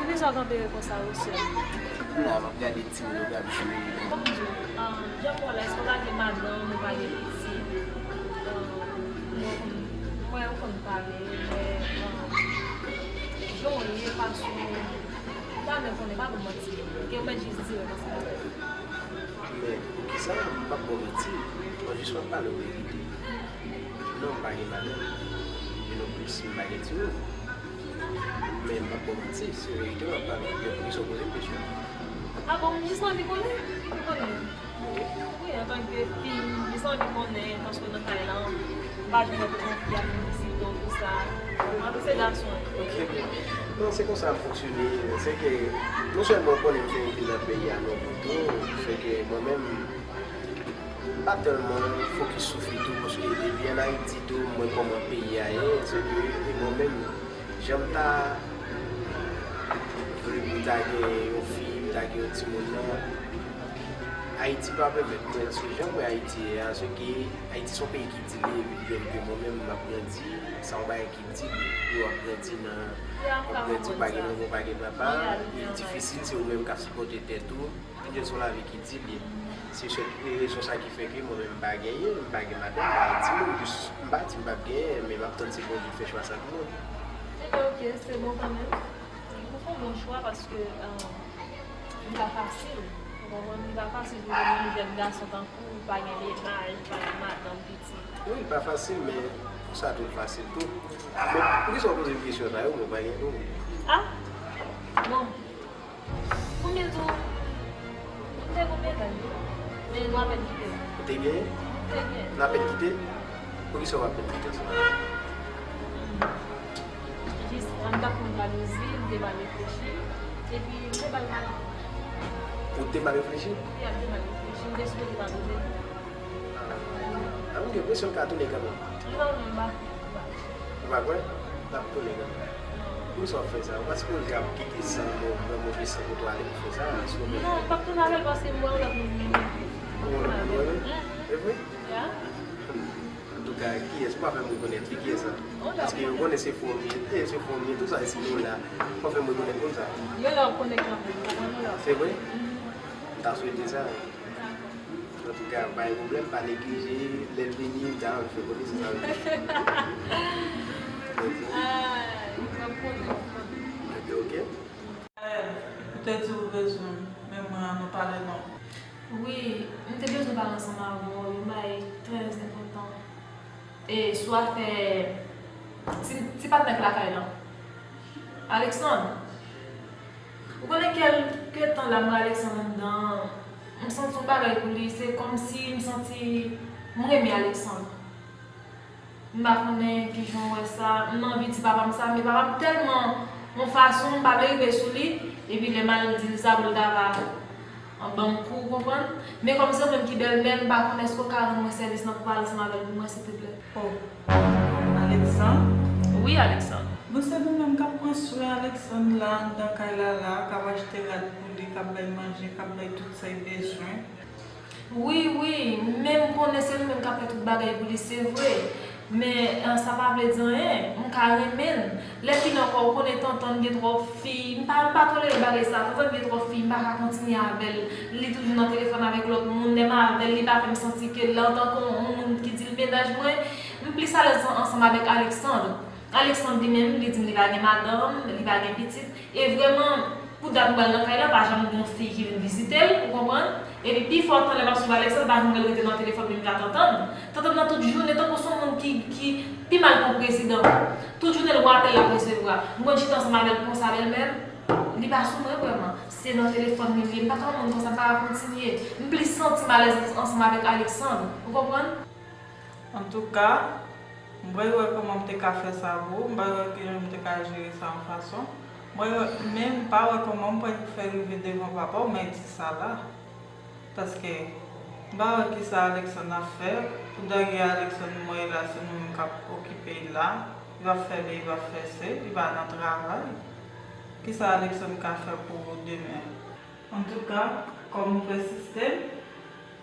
Poukisa w kanpe konsa, Rosel? La, m ap gade timoun yo k ap jwe. Kòm di w, ah, jan m wè w la, èske w pa gen madanm, ou pa gen pitit? Ah, mwen konn, mwen konn pale, men, ah, jan w ye, fason w, m ta renmen konnen, pa ban m manti. Gen w mèt jis dirèk ansanm avè m. Men poukisa m p ap ba w manti? Mwen jis w ap pale w verite. Non, m pa gen madanm. E non plis, m pa gen timoun. Men m p ap ba w manti, se verite m ap pale. Men poukisa w poze m kesyon? A bon, m jis anvi konnen. Ou konnen. Wi, antanke fi, m jis anvi konnen, paske nan kay la, m pa janm wè pou yon fi ap vin vizite w konsa. Anpi se gason. Ok, men non, se konsa m fonksyone. Se ke non sèlman w konnen m fè yon fi nan peyi a, men tou, se ke mwen menm, m pa tèlman fokis sou fi tou, paske depi ann Ayiti tou, m wè kòman peyi a ye, se ke, e mwen menm, jan m ta vle pou m ta gen yon fi, m ta gen yon timoun nan, Ayiti pa pèmèt mwen, paske jan mwen Ayiti ye a, se ke Ayiti se yon peyi ki di li, epi di ke mwen menm m ap grandi, sa yon bagay ki di li, pou w ap grandi nan, w ap grandi, ou pa gen manman, ou pa gen papa, li difisil, se ou menm k ap sipòte tèt ou, epi se yon lavi ki di li. Se sèl rezon sa ki fè ke mwen menm m pa genyen, m pa gen madanm, m pa di moun, jis m pa di m p ap genyen, men m ap tann se Bondye k fè chwa sa pou mwen. Ebyen, ok, se bon kanmenm. Ou fè yon bon chwa paske, euh, li pa fasil. Ou konprann? Li pa fasil pou yon jèn gason tankou ou, pa gen mennaj, pa gen madanm, pitit. Wi, li pa fasil, men pou sa tou, li fasil tou. Men poukisa w poze m kesyon sa yo, mwen pa gen tou? Ah? Bon. Konbyen tan? M te gon mennaj wi. Men nou apèn kite. Ou te gen? M te gen. Nou apèn kite? Poukisa w apèn kite ansanm avè l? Jis, m t ap fè yon jalouzi, m te mal reflechi, epi m te ba l mal. Ou te mal reflechi? Wi, m te mal reflechi, m te sipoze padone l. Ah, m gen enpresyon l ka tounen kanmenm. Li pa tounen, m pa kwè. Ou pa kwè? L ap tounen kanmenm. Poukisa w ap fè sa? Ou pa sipoze ap kite san move, move san pou tou ale pou fè sa, si w menm. Non, m p ap tounen avè l paske m wè yon lòt moun menm. Ou wè yon lòt moun menm? Mhm. Se vre? Ya. Antouka, kiyès? Ou pa fè m rekonèt li, kiyès sa? Paske yo konnen se fanmi, eh, se fanmi, tout sa, e si nou la, ou pa fè m rekonèt moun sa. Yo la, ou konnen kanmenm, ou konprann, yo la. Se vre? Mhm. M ta swete sa. Antouka, pa gen pwoblèm, pa neglije, lè l vini, m ta anvi fè konesans avè l. Ah, m ap konnen, m ap konnen. Ebyen, ok. Ou te di ou bezwen m, men mwen an nou pale non. Wi, m te bezwen pale ansanm avè w, yon bagay trè enpòtan. E sou afè ti, ti patnè k lakay lan. Alexandre, ou konnen kèlke tan la m wè Alexandre anndan, m santi yon bagay pou li, se kòmsi m santi m renmen Alexandre. M pa konnen kijan w wè sa, m anvi di papa m sa, men papa m tèlman yon fason, m pa vle rive sou li, epi lè m al di l sa pou l ta va ban m kou, ou konprann? Men kòm se ou menm ki bèlmè, m pa konnen èske w ka rann mwen sèvis lan pou pale ansanm avè l pou mwen, silteplè? Oh, Alexandre? Wi, Alexandre. Bon, se nou menm k ap pran swen Alexandre la anndan kay la la, k ap achte rad pou li, k ap bay manje, k ap bay tout sa l bezwen. Wi, wi, men m konnen se nou menm k ap fè tout bagay pou li, se vre. Men, eh, sa pa vle di anyen, m ka renmen l. Lè fini ankò, ou konnen Tantann gen twòp fi, m pa, m pa tolere bagay sa, Tantann gen twòp fi, m pa ka kontinye avè l. Li toujou nan telefòn avèk lòt moun, lè m avè l, li pa fè m santi ke l antanke yon moun ki di l mennaj mwen, m plis alèz an-, ansanm avèk Alexandre. Alexandre li menm, li di m li pa gen madanm, li pa gen pitit. E vrèman, pou dat m pral nan kay la, pa janm gen yon fi ki vin vizite l, ou konprann? Epi pi fò tan lè m ap swiv Alexandre, pa janm wè l rete nan telefòn menm ka Tantann. Tantann nan tout jounen, tankou se yon moun ki, ki pi mal ke yon prezidan. Tout jounen l gon apèl l ap resevwa. M konn chita ansanm avè l konsa bèlmè m, li pa sou mwen vrèman. Se nan telefòn li ye. M pa ka yon moun konsa, m pa ka kontinye. M plis santi m alèz ansanm avèk Alexandre, ou konprann? Antouka, m pral wè kòman m te ka fè sa pou ou, m pral wè kijan m te ka jere sa yon fason. Mwen, men m pa wè kòman m pral fè rive devan papa w, m ap di sa la. Paske m pa wè kisa Alexandre ap fè. Pou dènye Alexandre m wè la, se nou menm k ap okipe l la. Li p ap fè B, li p ap fè C, li pa nan travay. Kisa Alexandre ka fè pou ou demen? Antouka, kòm ou pèsiste,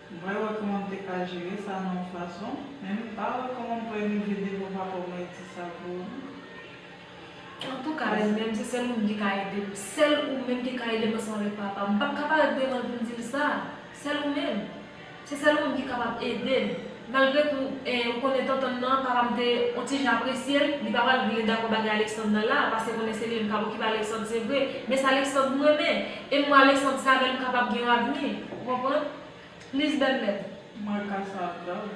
m pral wè kòman m te ka jere sa nan yon fason, men m pa wè kòman m pral rive devan papa w, m ap di sa pou ou, non. Antouka, bèlmè m, se sèl ou menm ki ka ede m. Sèl ou menm ki ka ede m ansanm avèk papa m. M p ap ka parèt devan l pou m di l sa. Sèl ou menm. Se sèl ou menm ki kapab ede m. Malgre tou, eh, ou konnen Tantann nan, papa m te yon ti jan apresye l, li pa pral vle dakò bagay Alexandre nan la, paske konnen se li menm k ap okipe Alexandre, se vre. Men se Alexandre m renmen. E m wè Alexandre se avè l m kapab gen yon avni. Ou konprann? Plis bèlmè. M wè ka sa grav.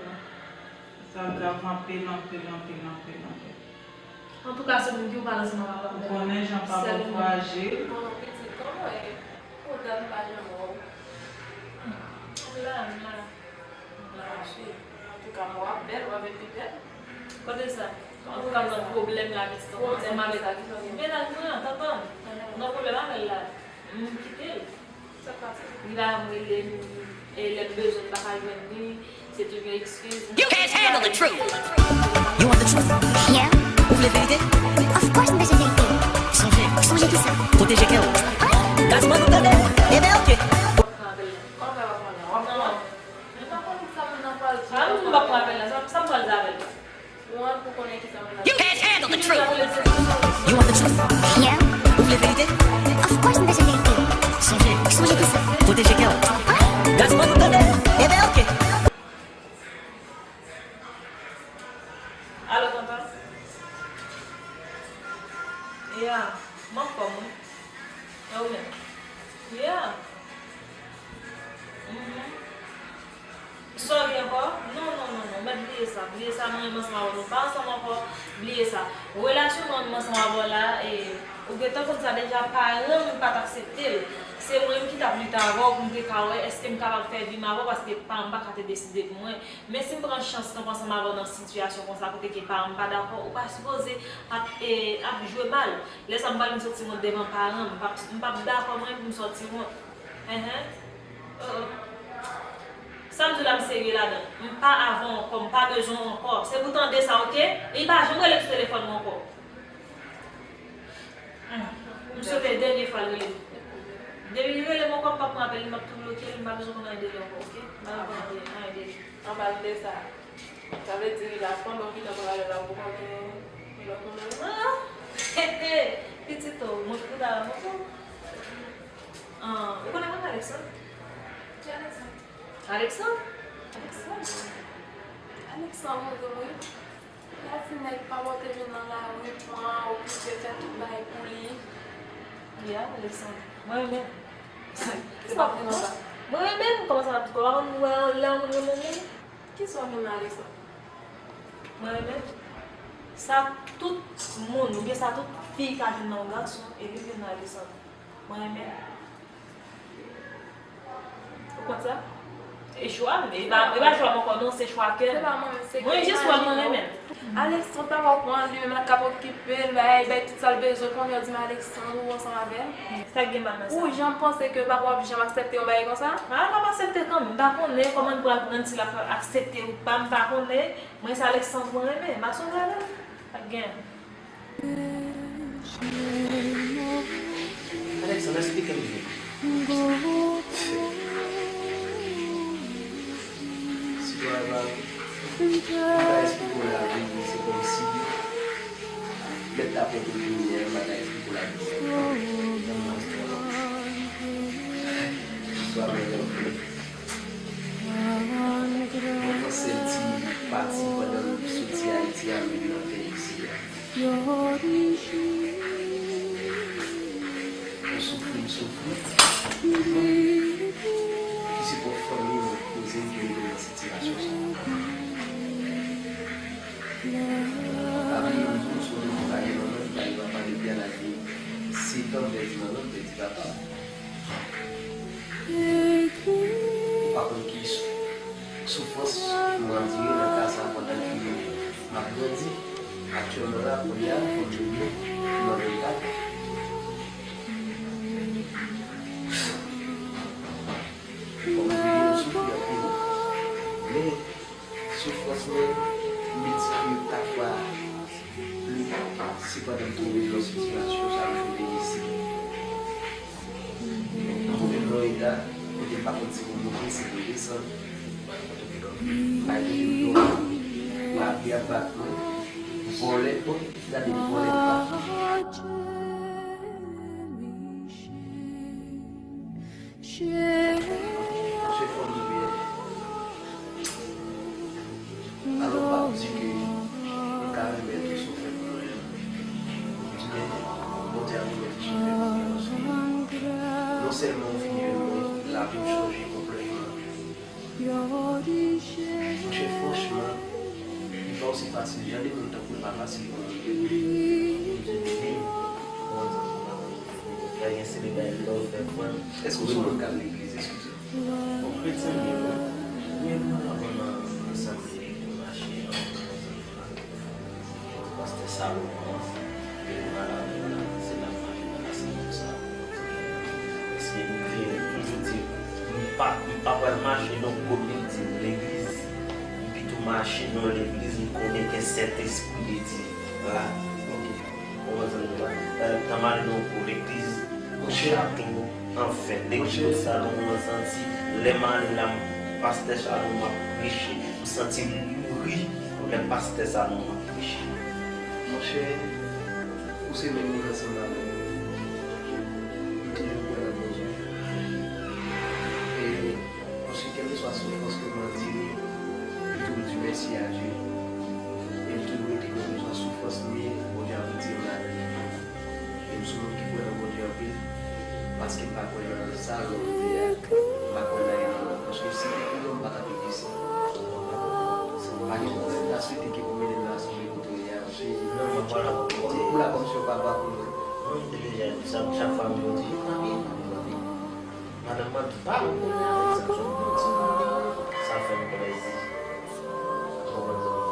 Sa grav anpil, anpil, anpil, anpil, anpil. Antouka, se moun ki ou pale ansanm avè m. Ou konnen jan papa w frajil. Konnen pitit kòman e ou dan pa janm wè w. M la, m la. M la mache. Antouka, men w ap bèl, w ap vin pi bèl. Kote sa? Antouka, m nan pwoblèm la, pitit, ansanm avèk mennaj mwen an, Tantann. M nan pwoblèm avè l la. M kite l. Li pa janm rele m, e lè m bezwen l, m pa ka jwenn li, se toujou eskiz. You can't handle the truth. You want the truth? Yeah. Ou vle verite? Of course m bezwen verite. Sonje. Sonje kisa? Pwoteje kè w. Gazman nou tande. Ebyen, ok. Kòman w ap mande? W ap Can't handle the truth. You want the truth? Yeah. Ou vle verite? Of course m bezwen verite. Sonje. Sonje kisa? Pwoteje kè w. Gazman nou tande. Ebyen, oke. Alo, tonton? Yeah, m anfòm, wi. E ou menm? Yeah. Mhm. Sa w gen ankò? Non, non, non, non. Mèt bliye sa. Bliye sa, mwen menm ansanm avè w. Nou pa ansanm ankò. Bliye sa. Relasyon mwen menm ansanm avè w la, e, ou gentan konn sa deja, paran m pa t aksepte l. Se mwen menm ki t ap lite avè w pou m te ka wè èske m kapab fè vi m avè w, paske paran m pa ka te deside pou mwen. Men si m pran chans kanpe ansanm avè w nan sitiyasyon konsa kote ke paran m pa dakò, ou pa sipoze ap, e, ap jwe bal. Lè sa m pral vin soti wont devan paran m, m p ap, m p ap dakò mwen pou m soti wont. Enhen. Oh, oh. Sa m di w la, m serye ladan. M pa avè w ankò, m pa bezwen w ankò. Se pou w tande sa, oke? E li pa janm rele m sou telefòn mwen ankò. Hmm. M swete dènye fwa l rele m. Depi li rele m ankò, m p ap pran apèl li, m ap tou bloke l, m pa bezwen konn anyen de li ankò, oke? M pa bezwen konn anyen de li. Anba l de sa. Sa vle di la, pandan w gentan pral la, ou poko gen lòt moun nan men w? Ah! He, he! Pitit o, mwen tou ta la, mwen tou. Ah, ou konnen mwen Alexandre? Ki Alexandre? Alexandre? Alexandre? Alexandre, wi. Gad ti nèg pa bò te vin nan lari, pran, okipe, fè tout bagay pou li. Yeah, Alexandre. Mwen renmen. Kisa w ap di konsa? Mwen renmen l, kòman sa m ap di konsa? Ou pa konn wè lè yon moun renmen moun? Kisa w vin nan Alexandre? Mwen renmen sa tout moun, oubyen sa tout fi ka jwenn nan yon gason, e li jwenn nan Alexandre. Mwen renmen. Ou konn sa? E chwa m, e pa, e pa chwa m ankò non, se chwa kè m. Se pa mwen menm, se kè imajine w. Mwen jis wè l, mwen renmen l. Alexandre, papa w pran li menm la k ap okipe l, bay, bay tout sa l bezwen, kounye a w di m Alexandre ou ansanm avè l? Sa k gen mal nan sa? Ou janm panse ke papa w ap janm aksepte yon bagay konsa? Ah, l ap aksepte kanmenm. M pa konnen kòman l pral pran si l ap aksepte ou pa, m pa konnen. Mwen se Alexandre mwen renmen. M ap sonje avè l. Sa k gen? Alexandre, esplike m byen. Sitwayen pa m, m ka esplike w lavi m, se kòmsi mèt la pran tout jounen an, m pa ka esplike w lavi m. Sitwayen pa m, mwen panse l ti pati pandan m soti Ayiti a, vin nan peyi isi a. Mwen soufri, m soufri. Ki se pwòp fanmi mwen ki koze m ke m rive nan sitiyasyon sa. Pa bliye m di w, sou moun ki pa gen manman, ki pa gen papa depi a laj de sèt an, m pèdi manman m, m pèdi papa m. Ou pa konn ki sou-, soufrans m andire nan ka sa pandan ke m ap grandi. Aktyèlman la, kounye a, fò m jwenn yon manman m ka. Fò m jwenn yon soufri anpil. Men, soufrans mwen miltipliye kat fwa pli, se pandan m twouve m nan sitiyasyon sa, m twouve m isi. M twouve m nan yon eta kote m pa konn si pou m monte, si pou m desann. Ay, kote m twouve m, lavi ap bat mwen, vòlè, bon, gade vòlè pa. Monchè, fò m di w byen. Alò, m p ap di ke m ka remèt ou sa w fè pou mwen an. M di, men, Bondye a remèt ou sa w fè pou mwen, paske non sèlman ou fin jwenn mwen, lavi m chanje konplètman. Monchè, franchman, li pa osi fasil. Jan de moun tankou l pa fasil pou moun vre. Li difisil. Lè gen seri bagay ki pa fè pran. Èske w se yon moun k al legliz, eskize m? Bon, kretyen m ye, wi. Premyèman, anvan m ansanm li, nou mache ansanm. Pastè Salomon, li malad la, se la m mache nan Salomon sa. Èske m te toujou di, m pa, m pa pral mache nan gwo bilding legliz. M pito mache nan legliz, m konnen gen Sentespri de Dye la. Oke. Ou konprann sa m di la? Tan m ale nan yon gwo legliz, yon chato, anfen, legliz Salomon, m santi, lè m ale la, m, pastè Salomon ap preche, m santi m mouri lè pastè Salomon ap preche. Monchè, ou se menm moun ansanm avè m. M toujou kwè nan Bondye. E, monchè, kèlkeswa soufrans ke m andire, m toujou di mèsi a Dye. E m toujou rete kwè kèlkeswa soufrans m ye, Bondye ap retire m ladan li. E m se yon moun ki kwè nan Bondye anpil, paske m pa kwè nan sa lòm te a. M pa kwè nan yon lòm. Paske si te gen lòm, m pa t ap egziste. Pa gen pwoblèm, m ta swete ke pou mennen m nan asanble kote w ye a, paske pou la kòm se yon papa pou mwen. Mwen te deja di sa, chak fwa m di w di, "Papi, papi, papi." Madanm mwen pa konn sa k sot bouch. Sa fè m plezi. Ou konprann sa m di?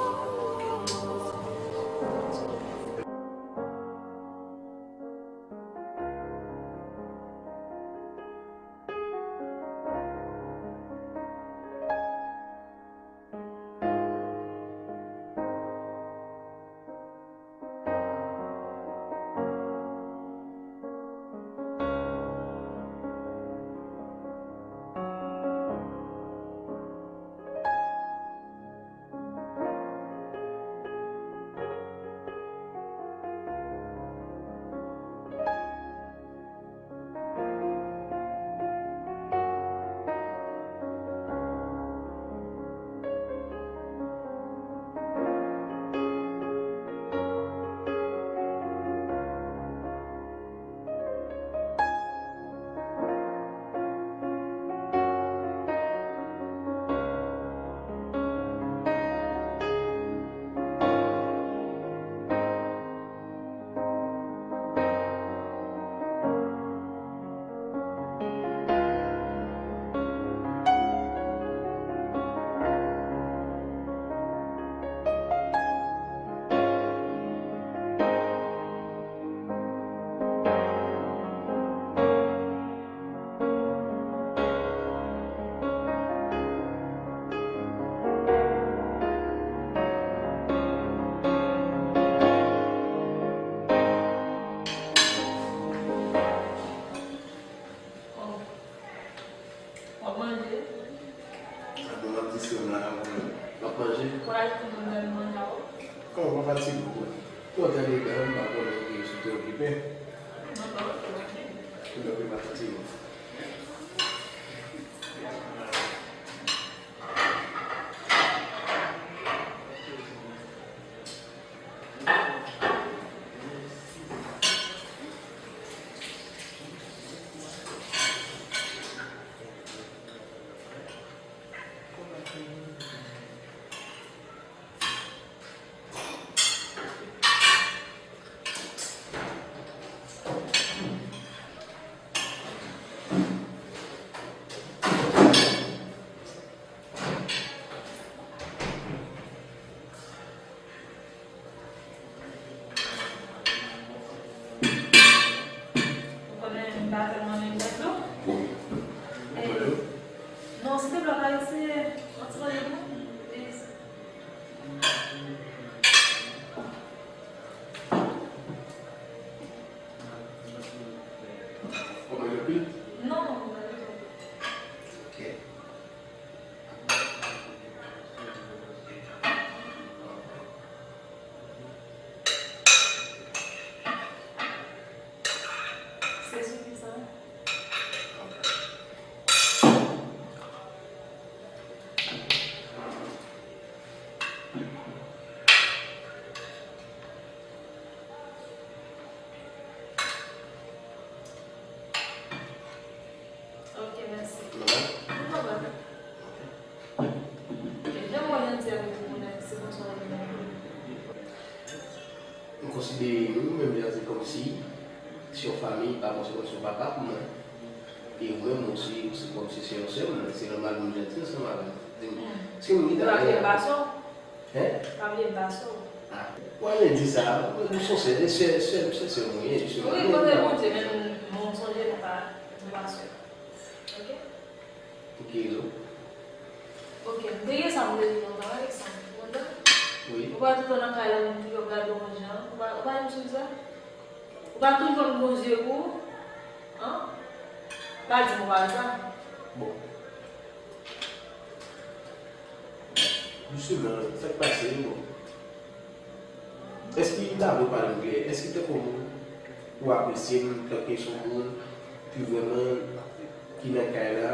W ap manje? Sa bon, m ap di sè m la, w ap manje? W ap manje? Kouraj pou nou menm manje a w. Kòman w pa fatige w? Ou tande dan m pa konnen ki sou te okipe. Non, non, ok, ok. Ebyen, ok, pa fatige w. Ou konnen m pa tèlman renmen dlo. Bon. Eh, non, si te vle pale, se yon ti manje pou mwen. Please. Ou manje pit? Non, non, non, non. Ok. Se sou ki sa? Ok, mèsi. Nòmal? Nòmal. Ok. Ok, jan mwen janti avèk ou, se konsa w ap janti. M konsidere nou menm jan se kòmsi se yon fanmi, pa kòmsi se kòmsi yon papa pou mwen. E ou menm osi, se kòmsi se yon sè m, se nòmal pou m janti ansanm avè w. Di m, si m gen... Ou pa bliye m pa sè w? Hen? Pa bliye m pa sè w. Ah. Ou pa vle di sa, ou se sè, se sè, se sè mwen ye, jisteman. Wi, kote Bondye, men nou, nou sonje nou pa, nou pa sè. Ok? Pou ki rezon? Ok, m te gen sa m te di nou, Alexandre, ou kontan? Wi. Ou pa toutan nan kay la, moun toujou ap gade w yon jan. Ou pa, ou pa janm sonje sa? Ou pa toujou konn bon zye pou ou? An? Pa di m ou pa wè sa. Bon. Jisteman, sa k pase, bon. Èske, m ta vle w pale m klè, èske tankou moun ou apresye m tanke s on moun ki vrèman ki nan kay la?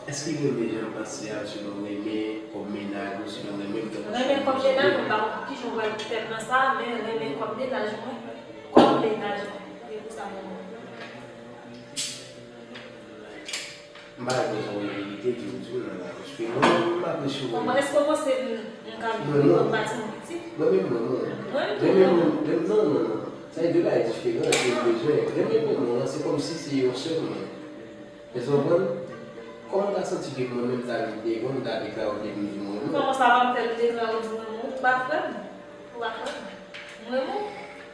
Èske w renmen jan m panse a, sinon w renmen kòm mennaj ou, sinon w renmen m tankou s on moun? Renmen kòm mennaj mwen, m pa konn kijan w pral fè pran sa, men renmen kòm mennaj mwen, kòm mennaj mwen. E pou sa mwen. M pa renmen jan w wè verite, di w di w nan la, paske mwen menm m apresye w. Bon, èske w panse m, m ka viv kòm pa timoun piti? Mwen menm, mwen, mwen. Mwen menm tou. Mwen menm, mwen, non, non, non. Sa e de bagay diferan, se bezwen. Mwen menm, mwen, mwen, se kòmsi se yon sèl mwen. Èske w konprann? Kòman w ta santi ke mwen menm ta vin devan w, m ta deklare w ke m di mwen menm? Kòman sa va m fè m deklare w di mwen menm? Ou pa frè m? Ou pa frè m? Mwen menm?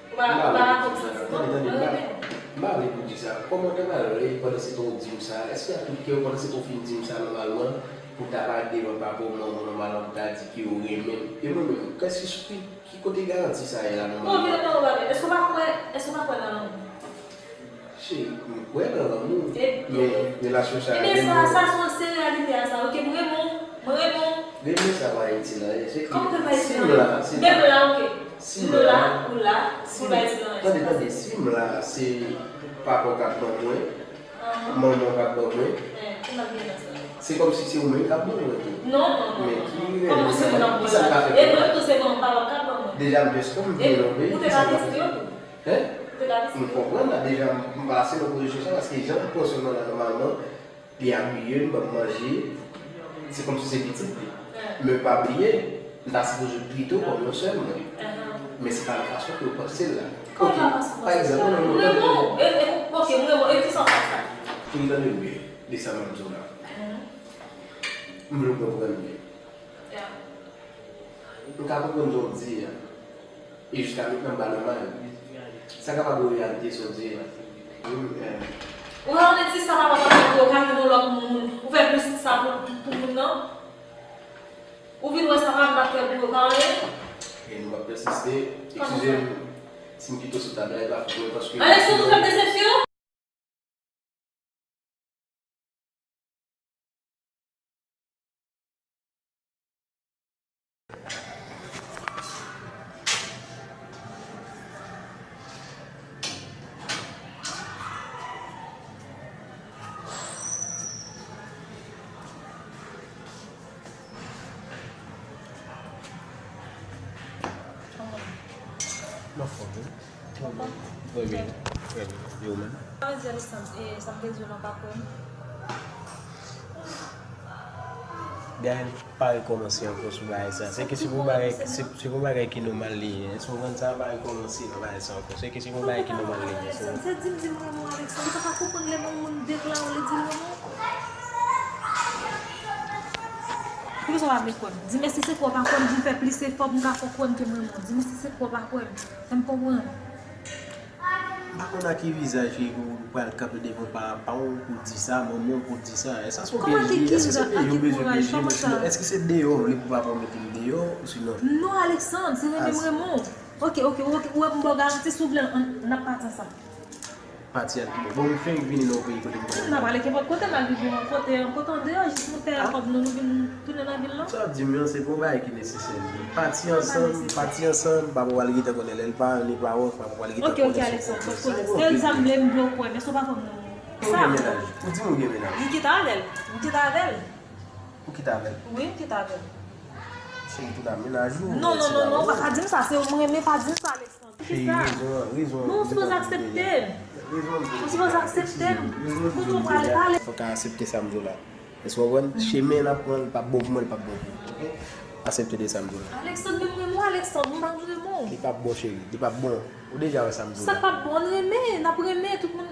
Ou pa, ou pa rakonte santiman, mwen renmen w. M pa vle pou di sa. Kòman w ta pral rele pandan se tan w di m sa? Èske ak tout kè w pandan se tan w fin di m sa nòmalman pou w ta parèt devan papa w, manman w nòmalman pou w ta di ke w renmen m? E mwen menm, kèsespri, ki kote garanti sa ye la nòmalman? Bon, vin nan pale. Èske w pa kwè, èske w pa kwè nan lanmou? Cheri, m kwè nan lanmou, men relasyon sa a gen lè. Ebyen, sa, sa se yon seri reyalite a sa. Oke, m renmen w, mwen renmen w. Renmen sa pa itil anyen. Se ke si m la, si m la, si m la, ou la, si m la, tande, tande, si m la, se papa w k ap ban mwen, manman w k ap ban mwen. Se kòmsi se ou menm k ap ban mwen tou. Non, non, non. Men ki renmen sa, ki sa m ka fè pou ou? Deja, m jis kòm m vin nan peyi, ki sa m ka fè? Hein? M konprann la, deja m, m pase nan pozisyon sa, paske jan m pran swen mwen la nòmalman, li abiye m, ban m manje, se kòmsi se pitit li. Men pa bliye, m ta sipoze pito kòm yon sè mwen. Men se pa nan fason ke w panse l la. Kòman pa fason w panse l la? Pa egzanp, non, non, non, non. E, e, oke, m renmen w. E kisa w pa sa? Fin tande m byen, de sa m ap di w la. M vle w konprann byen. M ka konprann sa w di a. E jiska mentnan m pa nan may. Sa kapab yon reyalite sa w di a. Ou ka konnen ti sa papa pa fè pou yo ka vin yon lòt moun. Ou fè plis sa pou, pou moun nan. Ou vin wè sa papa pa fè pou yo ka anyen. E nou p ap pèsiste. Eskize m si m kite w sou tab la, e pa fòt mwen paske. Alexandre, ou fè m desepsyon? M anfòm wi. Trè byen, trè byen. E ou menm? Sa vle di, Alexandre, e, sa m te di w lan pa kwè m. Gaëlle pa rekòmanse ankò sou bagay sa. Se ke se pou bagay, se, se pou bagay ki nòmal li ye. Èske w konprann sa? Pa rekòmanse nan bagay sa ankò. Se ke se pou bagay ki nòmal li ye. Alexandre, se di m, di m renmen w, Alexandre. Ou pa ka konprann lè yon moun deklare w, li di l renmen w. Poukisa w pa vle kwè m? Di m si se kwè w pa kwè m, di m fè plis efò pou m ka fè w kwè m ke m renmen w. Di m si se kwè w pa kwè m. Fè m konprann. M pa konn ak ki vizaj ke ou pral kanpe devan papa w pou di sa, manman w pou di sa. Èske se yon peyi, èske se peyi ou bezwen peyi, sinon, èske se deyò ou vle pou papa w mete m deyò, ou sinon? Non, Alexandre, se renmen m renmen w. Oke, oke, oke, ou wè m ba w garanti, si w vle, ann, n ap pati ansanm. Pati a ki bò? Bon, m fenk vini nan yon peyi kote m konnen. N ap prale kenpòt kote, n al viv yon kote, yon kote andeyò, jis nou fè kòb nou, nou vin tounen nan vil lan. Sa w ap di m lan, se pa yon bagay ki nesesè. Pati ansanm, pati ansanm, papa w al gentan konnen lè l pa annik pa wòf, papa w al gentan konnen se yon pwoblèm. Oke, oke, Alexandre, pa pwoblèm. Sèl sa m vle, m vle w kwè m, èske w pa kwè m nan moun? Ou gen mennaj? Ou di m ou gen mennaj? M kite avè l. M kite avè l. Ou kite avè l? Wi, m kite avè l. Cheri, tout a mennaj ou. Non, non, non, non, pa di m sa, se ou m renmen, pa di m sa, Alexandre. Cheri, rezon an, rezon an. Non, ou sipoze aksepte m. Ou sipoze aksepte m. Kote w prale, pale. Fòk w aksepte sa m di w la. Èske w konprann? Chemen n ap pran, li p ap bon pou mwen, li p ap bon pou ou. Oke? Aksepte de sa m di w la. Alexandre, men m renmen w, Alexandre, m pa vle mò. Li p ap bon, cheri. Li p ap bon. Ou deja wè sa m di w la. Sa k p ap bon, ann renmen, n ap renmen, tout moun.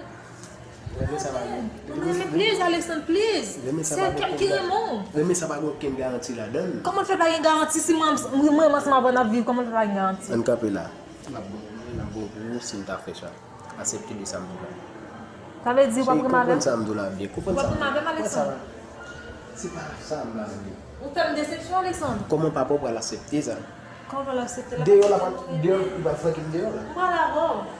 Renmen sa pa gen. Ann renmen, please, Alexandre, please. Renmen sa pa gen okenn ga-, renmen sa pa gen okenn garanti ladan l. Kòman l fè pa gen garanti si mwen, mwen, mwen ansanm avè w n ap viv, kòman l fè pa gen garanti? Ann kanpe la. L ap bon pou mwen, l ap bon pou ou si n ta fè sa. Aksepte de sa m di w la. Sa vle di ou p ap renmen avè m? Cheri, konprann sa m di w la byen. Konprann sa m di w la. Ou p ap renmen avè m, Alexandre? Se pa sa m la vle. Ou fè m desepsyon, Alexandre. Kòman papa w pral aksepte sa? Kòman l aksepte la? Deyò la, deyò, li pral flanke m deyò la. M pral avè w.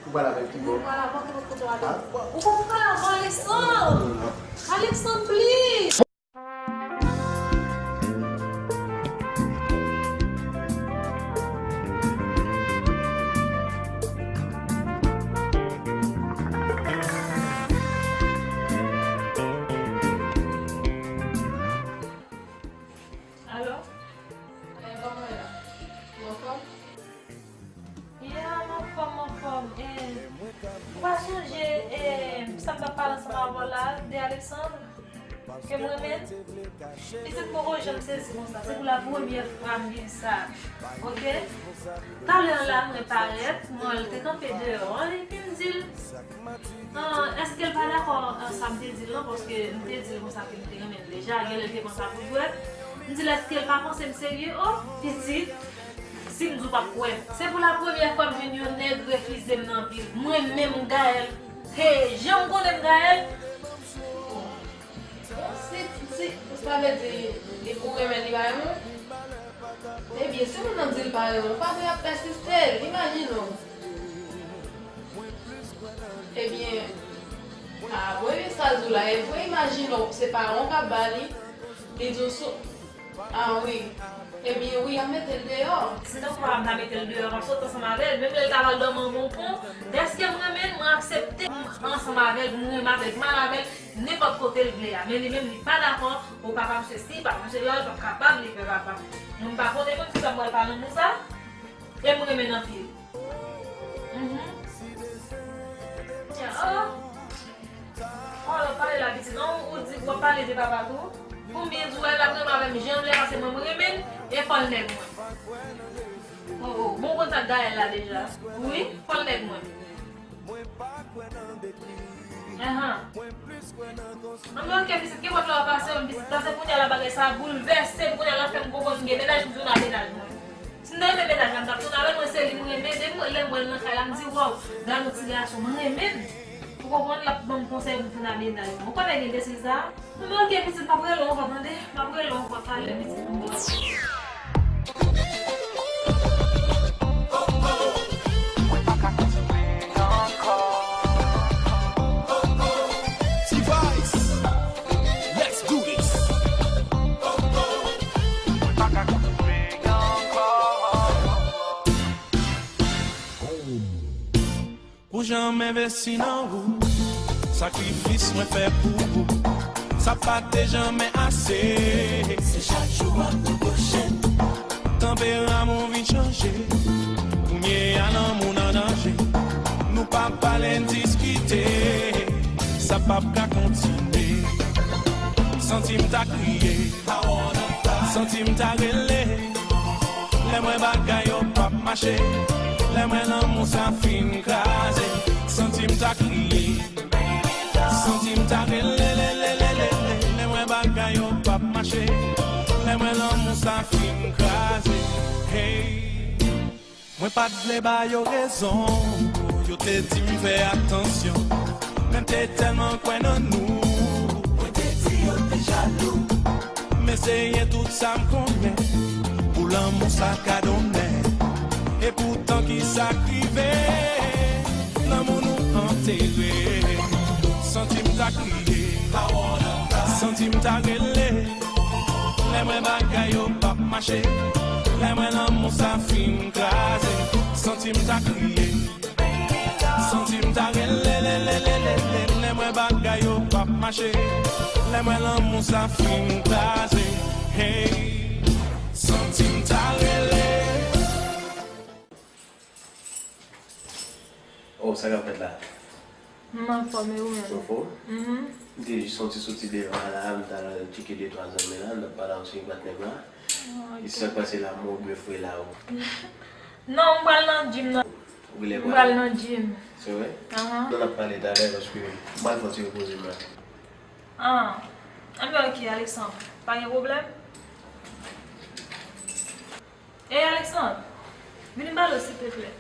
Ou pral avè l ki bò? Wi, m pral avè w, ki bò kote w ale? Ah, bon. Ou fòk ou pral avè w, Alexandre! Non, non. Alexandre, please! De Alexandre, ke m renmen l. Pitit m poko janm sezi konsa. Se pou la premyè fwa m viv sa. Oke? Talè la, mwen parèt, mwen wè l te kanpe deyò an, epi m di l, ah, èske l pa dakò an sa m te di l lan, paske m te di l konsa ke m te renmen l deja, genlè l te pran sa pou jwèt. M di l, èske l pa panse m serye? O, pitit, si m di w p ap kwè. Se pou la premyè fwa m jwenn yon nèg refize m nan vi l. Mwen menm, Gaëlle. Hey, jan m konnen m, Gaëlle. Bon, si, si, sa vle di, li pou renmen, li pa renmen w? Ebyen, si moun nan di l pa renmen w, pa vle ap pèsiste l, imajine w. Ebyen, a, bon, ebyen, sa l di w la, e vre, imajine w, se paran w k ap ba li, li di w sou, a wi. Ebyen, wi, y ap mete l deyò. Si tankou papa m ta mete l deyò, m ap sot ansanm avè l. Menm lè l ta pral dòmi an bon pon, dèske m renmen l, mwen aksepte m ansanm avè l, pou m renmen avè l, pou m al avè l nenpòt kote l vle a. Men li menm, li pa dakò. O papa m sesi, papa m sela, l p ap kapab, li pè papa m. Mwen m pa konnen menm kisa m pral pale nan moun sa, e m renmen l anpil. Mhm. Ya, oh. Oh, l ap pale la, pitit. Non, ou di w ap pale de papa tou. Pou m byen di w, l ap renmen avè m jan l vle, paske mwen, m renmen l, e fò l nèg mwen. Oh, oh, bon, konn sa Gaëlle la deja. Wi, fò l nèg mwen. Ahan. Anben, oke, pitit, kenpòt lè w ap pase, pitit, paske kounye a la bagay sa a boulvèse m, kounye a l ap fè m konprann m gen mennaj, m tounen a mennaj mwen. Si m te renmen mennaj la, m t ap tounen avè l, mwen se li m renmen, depi mwen, lè m wè l nan kay la, m di, waw, gad yon ti gason, m renmen l. Ou konprann, l ap ban m konsèy pou m tounen a mennaj mwen. Ou konnen gen de seri sa a? Anben, oke, pitit, m ap rele w ankò, tande? M ap rele w ankò talè, pitit, m bò. Mwen pa ka kontinye ankò. T-Vice, let's do this. Mwen pa ka kontinye ankò. Ou janm envesti nan ou. Sakrifis mwen fè pou ou, sa pa te janmen ase. Se chak jou w ap reproche m. Tanperanm ou vin chanje. Kounye a lanmou n an danje. Nou pa pale n diskite. Sa p ap ka kontinye. Santi m ta kriye. Santi m ta rele. Lè m wè bagay yo p ap mache. Lè m wè lanmou sa fin kraze. Santi m ta kriye. Santi m ta rele, le, le, le, le, le. Lè m wè bagay yo p ap mache. Lè m wè lanmou sa fin kraze. Hey. Mwen pa t vle ba yo rezon, yo te di m fè atansyon. Men m te tèlman kwè nan nou. Mwen te di yo te jalou. M eseye tout sa m konnen pou lanmou sa ka donnen. E poutan kisa k rive, lanmou nou antere. Santi m ta kriye, santi m ta rele. Lè m wè bagay yo p ap mache, lè m wè lanmou sa fin kraze, santi m ta kriye, santi m ta rele, le, le, le, le, le, lè m wè bagay yo p ap mache, lè m wè lanmou sa fin kraze, hey, santi m ta rele. Oh, sa k ap fèt la? M anfòm, e ou menm? Ou anfòm? Mhm. M te jis soti, soti devan la, m t al tcheke de twa zanmi la, n ap pale ansanm ak nèg la. Ah, ok. E sa k pase la, mwen oubyen frè la ou? Non, m pral nan gym nan. Ou genlè pral? M pral nan gym. Se vre? Ahan. Non, n ap pale talè paske m pral fè yon ti repoze m la. Ah. Anben, ok, Alexandre. Pa gen pwoblèm? Ey, Alexandre, vini m pale w, silteplè.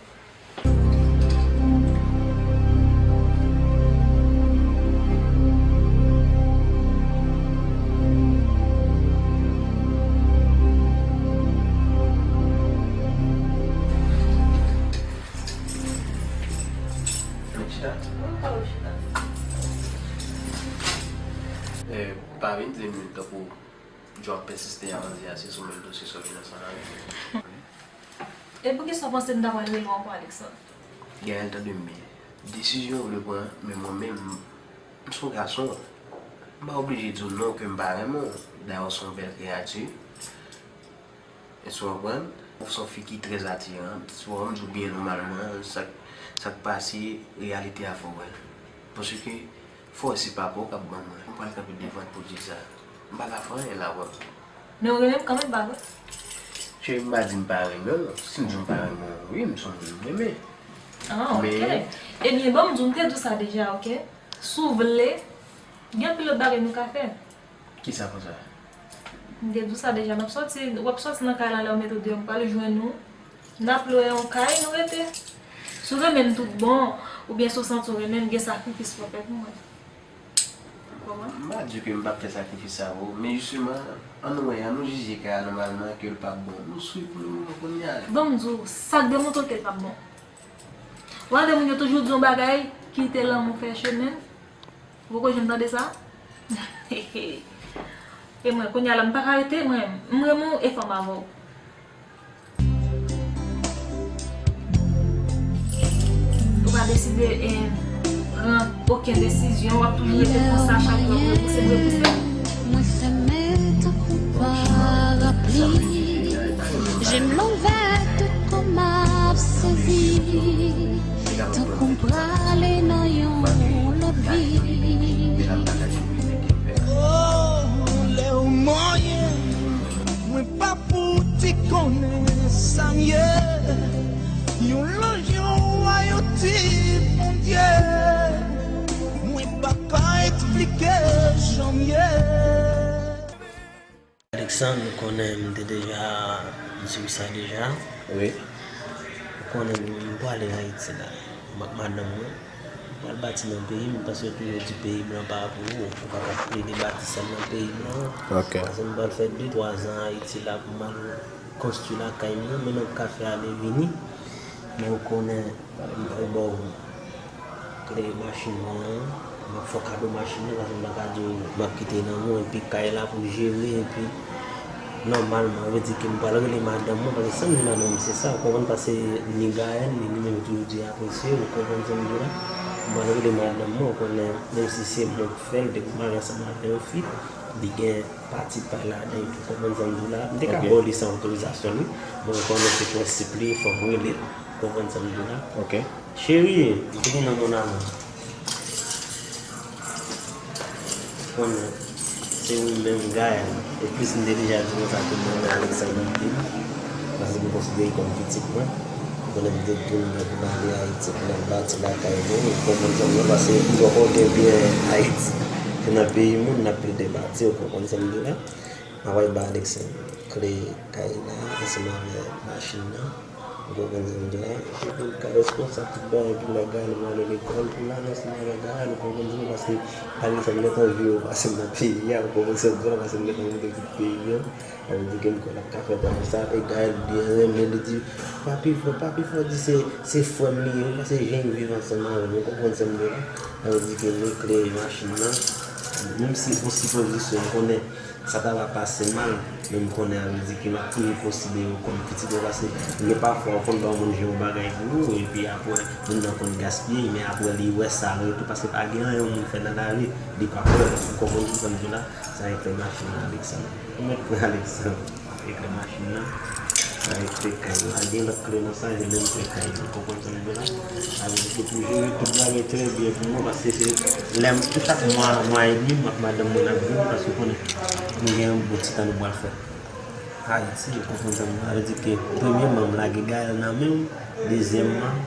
Ann chita. Ann chita. Eh, pa vin di m tankou Jan w ap pèsiste a, mwen di a se sou menm dosye sa w vin ansanm avè m. E poukisa w panse m ta pral rele w ankò, Alexandre? Gaëlle, tande m byen. Desizyon w vle pran, men mwen menm, m se yon gason. M pa oblije di w non ke m pa renmen w. Dayè, w se yon bèl kreyati. Èske w konprann? Ou se yon fi ki trè atiran. Si w wè m di w byen nòmalman, sa, sa k pase, reyalite a fè w wè l. Paske Fò se papa w k ap ban mwen. Mwen pral kanpe devan l pou di sa. M pa ka fè anyen la, wè. Men ou renmen m kanmenm, pa vre? Cheri, m pa di m pa renmen w, non. Si m di w m pa renmen w, wi, m se yon moun m renmen. Ah, ok. Men Ebyen, ban m di w, m te di w sa deja, ok? Si w vle, gen anpil lòt bagay nou ka fè. Kisa konsa? M te di w sa deja, n ap sòti, w ap sòti nan kay la, lè w mete w deyò, m pral jwenn ou. N ap lwe yon kay, nou rete. Si w renmen m tout bon, oubyen si w santi w renmen m, gen sakrifis fò w fè pou mwen. Ou konprann? M pa di w ke m p ap fè sakrifis sa pou ou, men jisteman, ann wè, ann nou jije kay la nòmalman ke l p ap bon. Nou sou li pou le moman kounye a. Ban m di w, sa k demontre w ke l p ap bon. Ou wè lè moun yo toujou di yon bagay, kite lanmou fè chemen l. Ou poko janm tande sa? E mwen, kounye a la, m pa ka rete, mwen, m renmen w e fò m avè w. Ou pa deside, eh, pran okenn desizyon, w ap toujou rete konsa, chak lè w vle pouse, vle pouse. Mwen fèmen tankou parapli. Je m louvè tout kò m ap sezi. Tankou m prale nan yon lòt vi. Oh, lè w manyen m, mwen pa pou ti konnen sa m ye. Yon lanj, yon wa, yon ti Bondye. Mwen pa ka eksplike jan m ye. Alexandre, ou konnen m te deja di w sa deja. Wi. Ou konnen m, m prale Ayiti la. M ak madanm mwen. M pral bati nan peyi m, paske yo toujou di peyi blan pa pou ou. Ou pa ka plede bati sèl nan peyi blan. Ok. Paske m pral fè de, twa zan Ayiti la pou m al konstwi lakay mwen, men nan kafe ale vini. Men ou konnen, m pral ba w kle machin mwen an, m ap fè w kado machin nan, paske m pa ka di w m ap kite nan men w, epi kay la pou jere, epi nòmalman, sa vle di ke m pral rele madanm mwen, paske sa m di madanm mwen, se sa, ou konprann, paske ni Gaël, ni li menm toujou di apresye, ou konprann sa m di w la, m pral rele madanm mwen, ou konnen, menm si se mwen k fè l, depi m ale ansanm avè yon fi, li gen pati pa l ladan, epi ou konprann sa m di w la, m te ka ba w li san otorizasyon li, men ou konnen se prensip li, fò m rele l, ou konprann sa m di w la. Ok. Cheri, m te gen nan mon amour. Konnen, se ou menm, Gaël. E plis m te deja di konsa ke mwen renmen Alexandre anpil. Paske m konsidere l kòm pitit mwen. Konnen m te di w m mèt m ale Ayiti pou n al bati lakay nou. Ou konprann sa m di w la, paske m twò kontan byen Ayiti. Se nan peyi moun n ap plede bati, ou konprann sa m di w la. M ap al ba Alexandre kle kay la, ansanm avè machin nan. Ou konprann sa m di w la? Epi pou l ka responsab tout bagay, pou lè Gaël pral lekòl, pou l ale ansanm avè Gaël, ou konprann sa m di w la, paske Alexandre gentan vye w pase m nan peyi a, ou konprann sa m di w la, paske m gentan monte tout peyi a. Sa vle di ke m kwè l ap ka fè bagay sa, e Gaël byen renmen, li di, pa pi fò, pa pi fò, di se, se frè m li ye, paske jan m viv ansanm avè l, ou konprann sa m di w la? Sa vle di ke nou kle machin nan, menm si yon sipozisyon, m konnen, sa ta va pase mal, men m konnen sa vle di ke m ap toujou konsidere w kòm pitit mwen, paske gen pafwa ou konn ba yon moun jan yon bagay pou ou, epi apre, moun nan konn gaspiye, men apre li wè sa retou, paske pa gen anyen yon moun fè nan lavi, li pa kwè, ou konprann sa m di w la, sa e klè machin nan, Alexandre. Ou mèt pran Alexandre, e klè machin nan. Sa e kle kay la. Gen lòt kle nan sa, e menm kle kay la. Ou konprann sa m di w la? Sa vle di ke pou jere tout bagay trè byen pou mwen, paske se lè m, chak mwa, mwa edmi, m ak madanm mwen n ap viv, paske ou konnen, nou gen yon bon ti tan nou pral fè Ayiti, ou konprann sa m di w la? Sa vle di ke, premyèman, m lage Gaël nan men w, dezyèmman,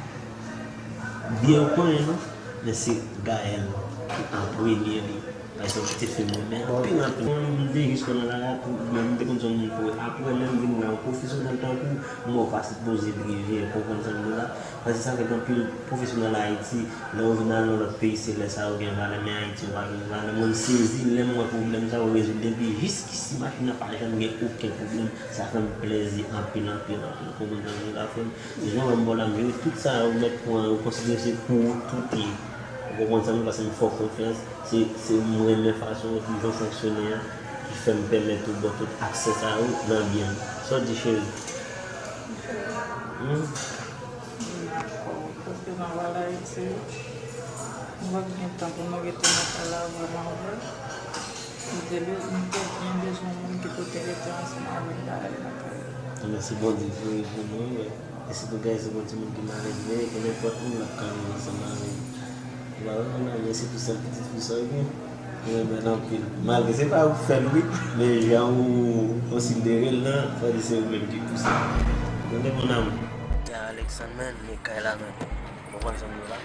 byen ou konnen, non? Men se Gaël ki an premye li. Pa egzanp, ti fi m renmen anpil, anpil. Mwen menm, m te jis konn nan lari a tou, men m te konn se yon moun kore. Apre, lè m vin la, yon pwofesyonèl tankou w, m wè w pa sipoze drive, ou konprann sa m di w la? Paske sa fè gen anpil pwofesyonèl Ayiti, lè yo vin al nan lòt peyi, se lè sa yo gen valè, men Ayiti yo pa gen valè. Mwen, m sezi lè m wè pwoblèm sa yo rezoud depi jiskisi machin nan pa janm gen okenn pwoblèm. Sa fè m plèzi anpil, anpil, anpil. Ou konprann sa m di w la, frè m? Jan w wè m ba w la, m jere tout sa, ou mèt pran, ou konsidere se pou ou tout ye. Ou konprann sa m di w la, paske m fè w konfyans, se, se m renmen fason w, jan w fonksyone an, ki fè m pèmèt ou ba w tout aksè sa yo nan byen m. Sa w di, cheri? Hmm? Paske nan Valay, se, nou p ap gen tan pou nou rete nan kay la vrèman vrè. M te be-, m te byen bezwen moun ki pou te rete ansanm avèk Gaël nan kay la. Mèsi Bondye pou, pou nou, wi. E sitou Gaël se yon timoun ki malelve, ke nenpòt moun l ap ka viv ansanm avè l. Mwen renmen l, men se pou sèl pitit fi sa w gen. Mwen renmen l anpil. Malgre se pa ou k fè l, wi, men jan ou konsidere l lan, sa vle di se ou menm ki pouse l. Tande, mon amour. Alexandre, men, men kay la, men. Ou konprann sa m di w la?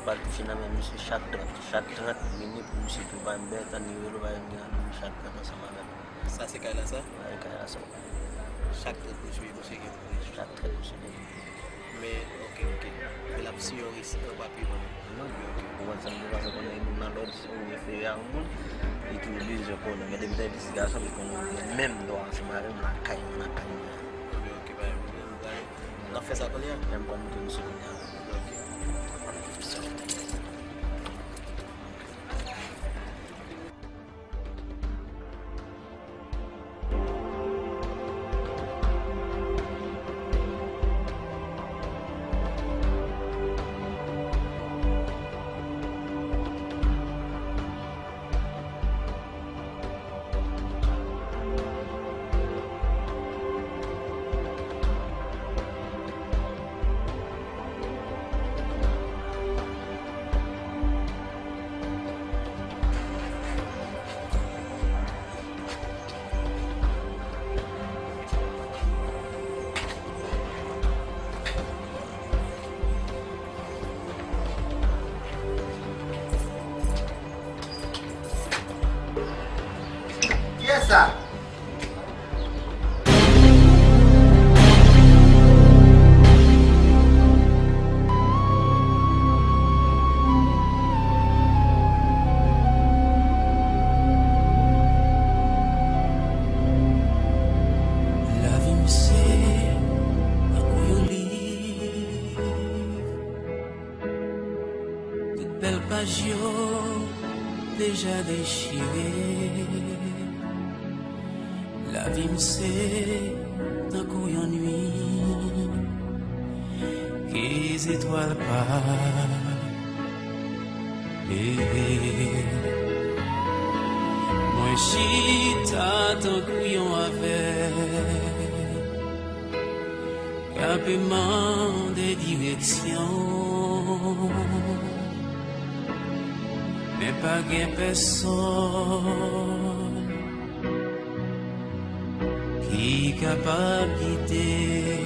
Pral touche nan men misye chak trant, chak trant minit pou misye tou pa m bèt, ann rele w pa m gen randevou chak trant ansanm avè l. Sa se kay la sa? Wi, kay la sa. Chak trant misye, misye gen pou li. Chak trant misye gen pou li. Men, ok, ok. Men l ap siyen yon resi-, yon papye ban mwen. Non, men ok. Ou konn sa m di w la, sa konnen moun nan lòd, si ou refere a yon moun, li toujou bezwen konnen. Men depi l te pitit gason, li konnen li gen menm dwa ansanm avè m lakay mwen, lakay mwen an. Ok, ok, pa gen pwoblèm. N ap fè sa kounye a? Menm kòm tou misye kounye a. Ok. Kiyès sa? Lavi m se tankou yon liv. Tout bèl paj yo deja dechire. Lavi m se tankou yon nuit ke zetwal pa leve. Mwen chita tankou yon avèg k ap mande direksyon, men pa gen pèsonn ki kapab gide.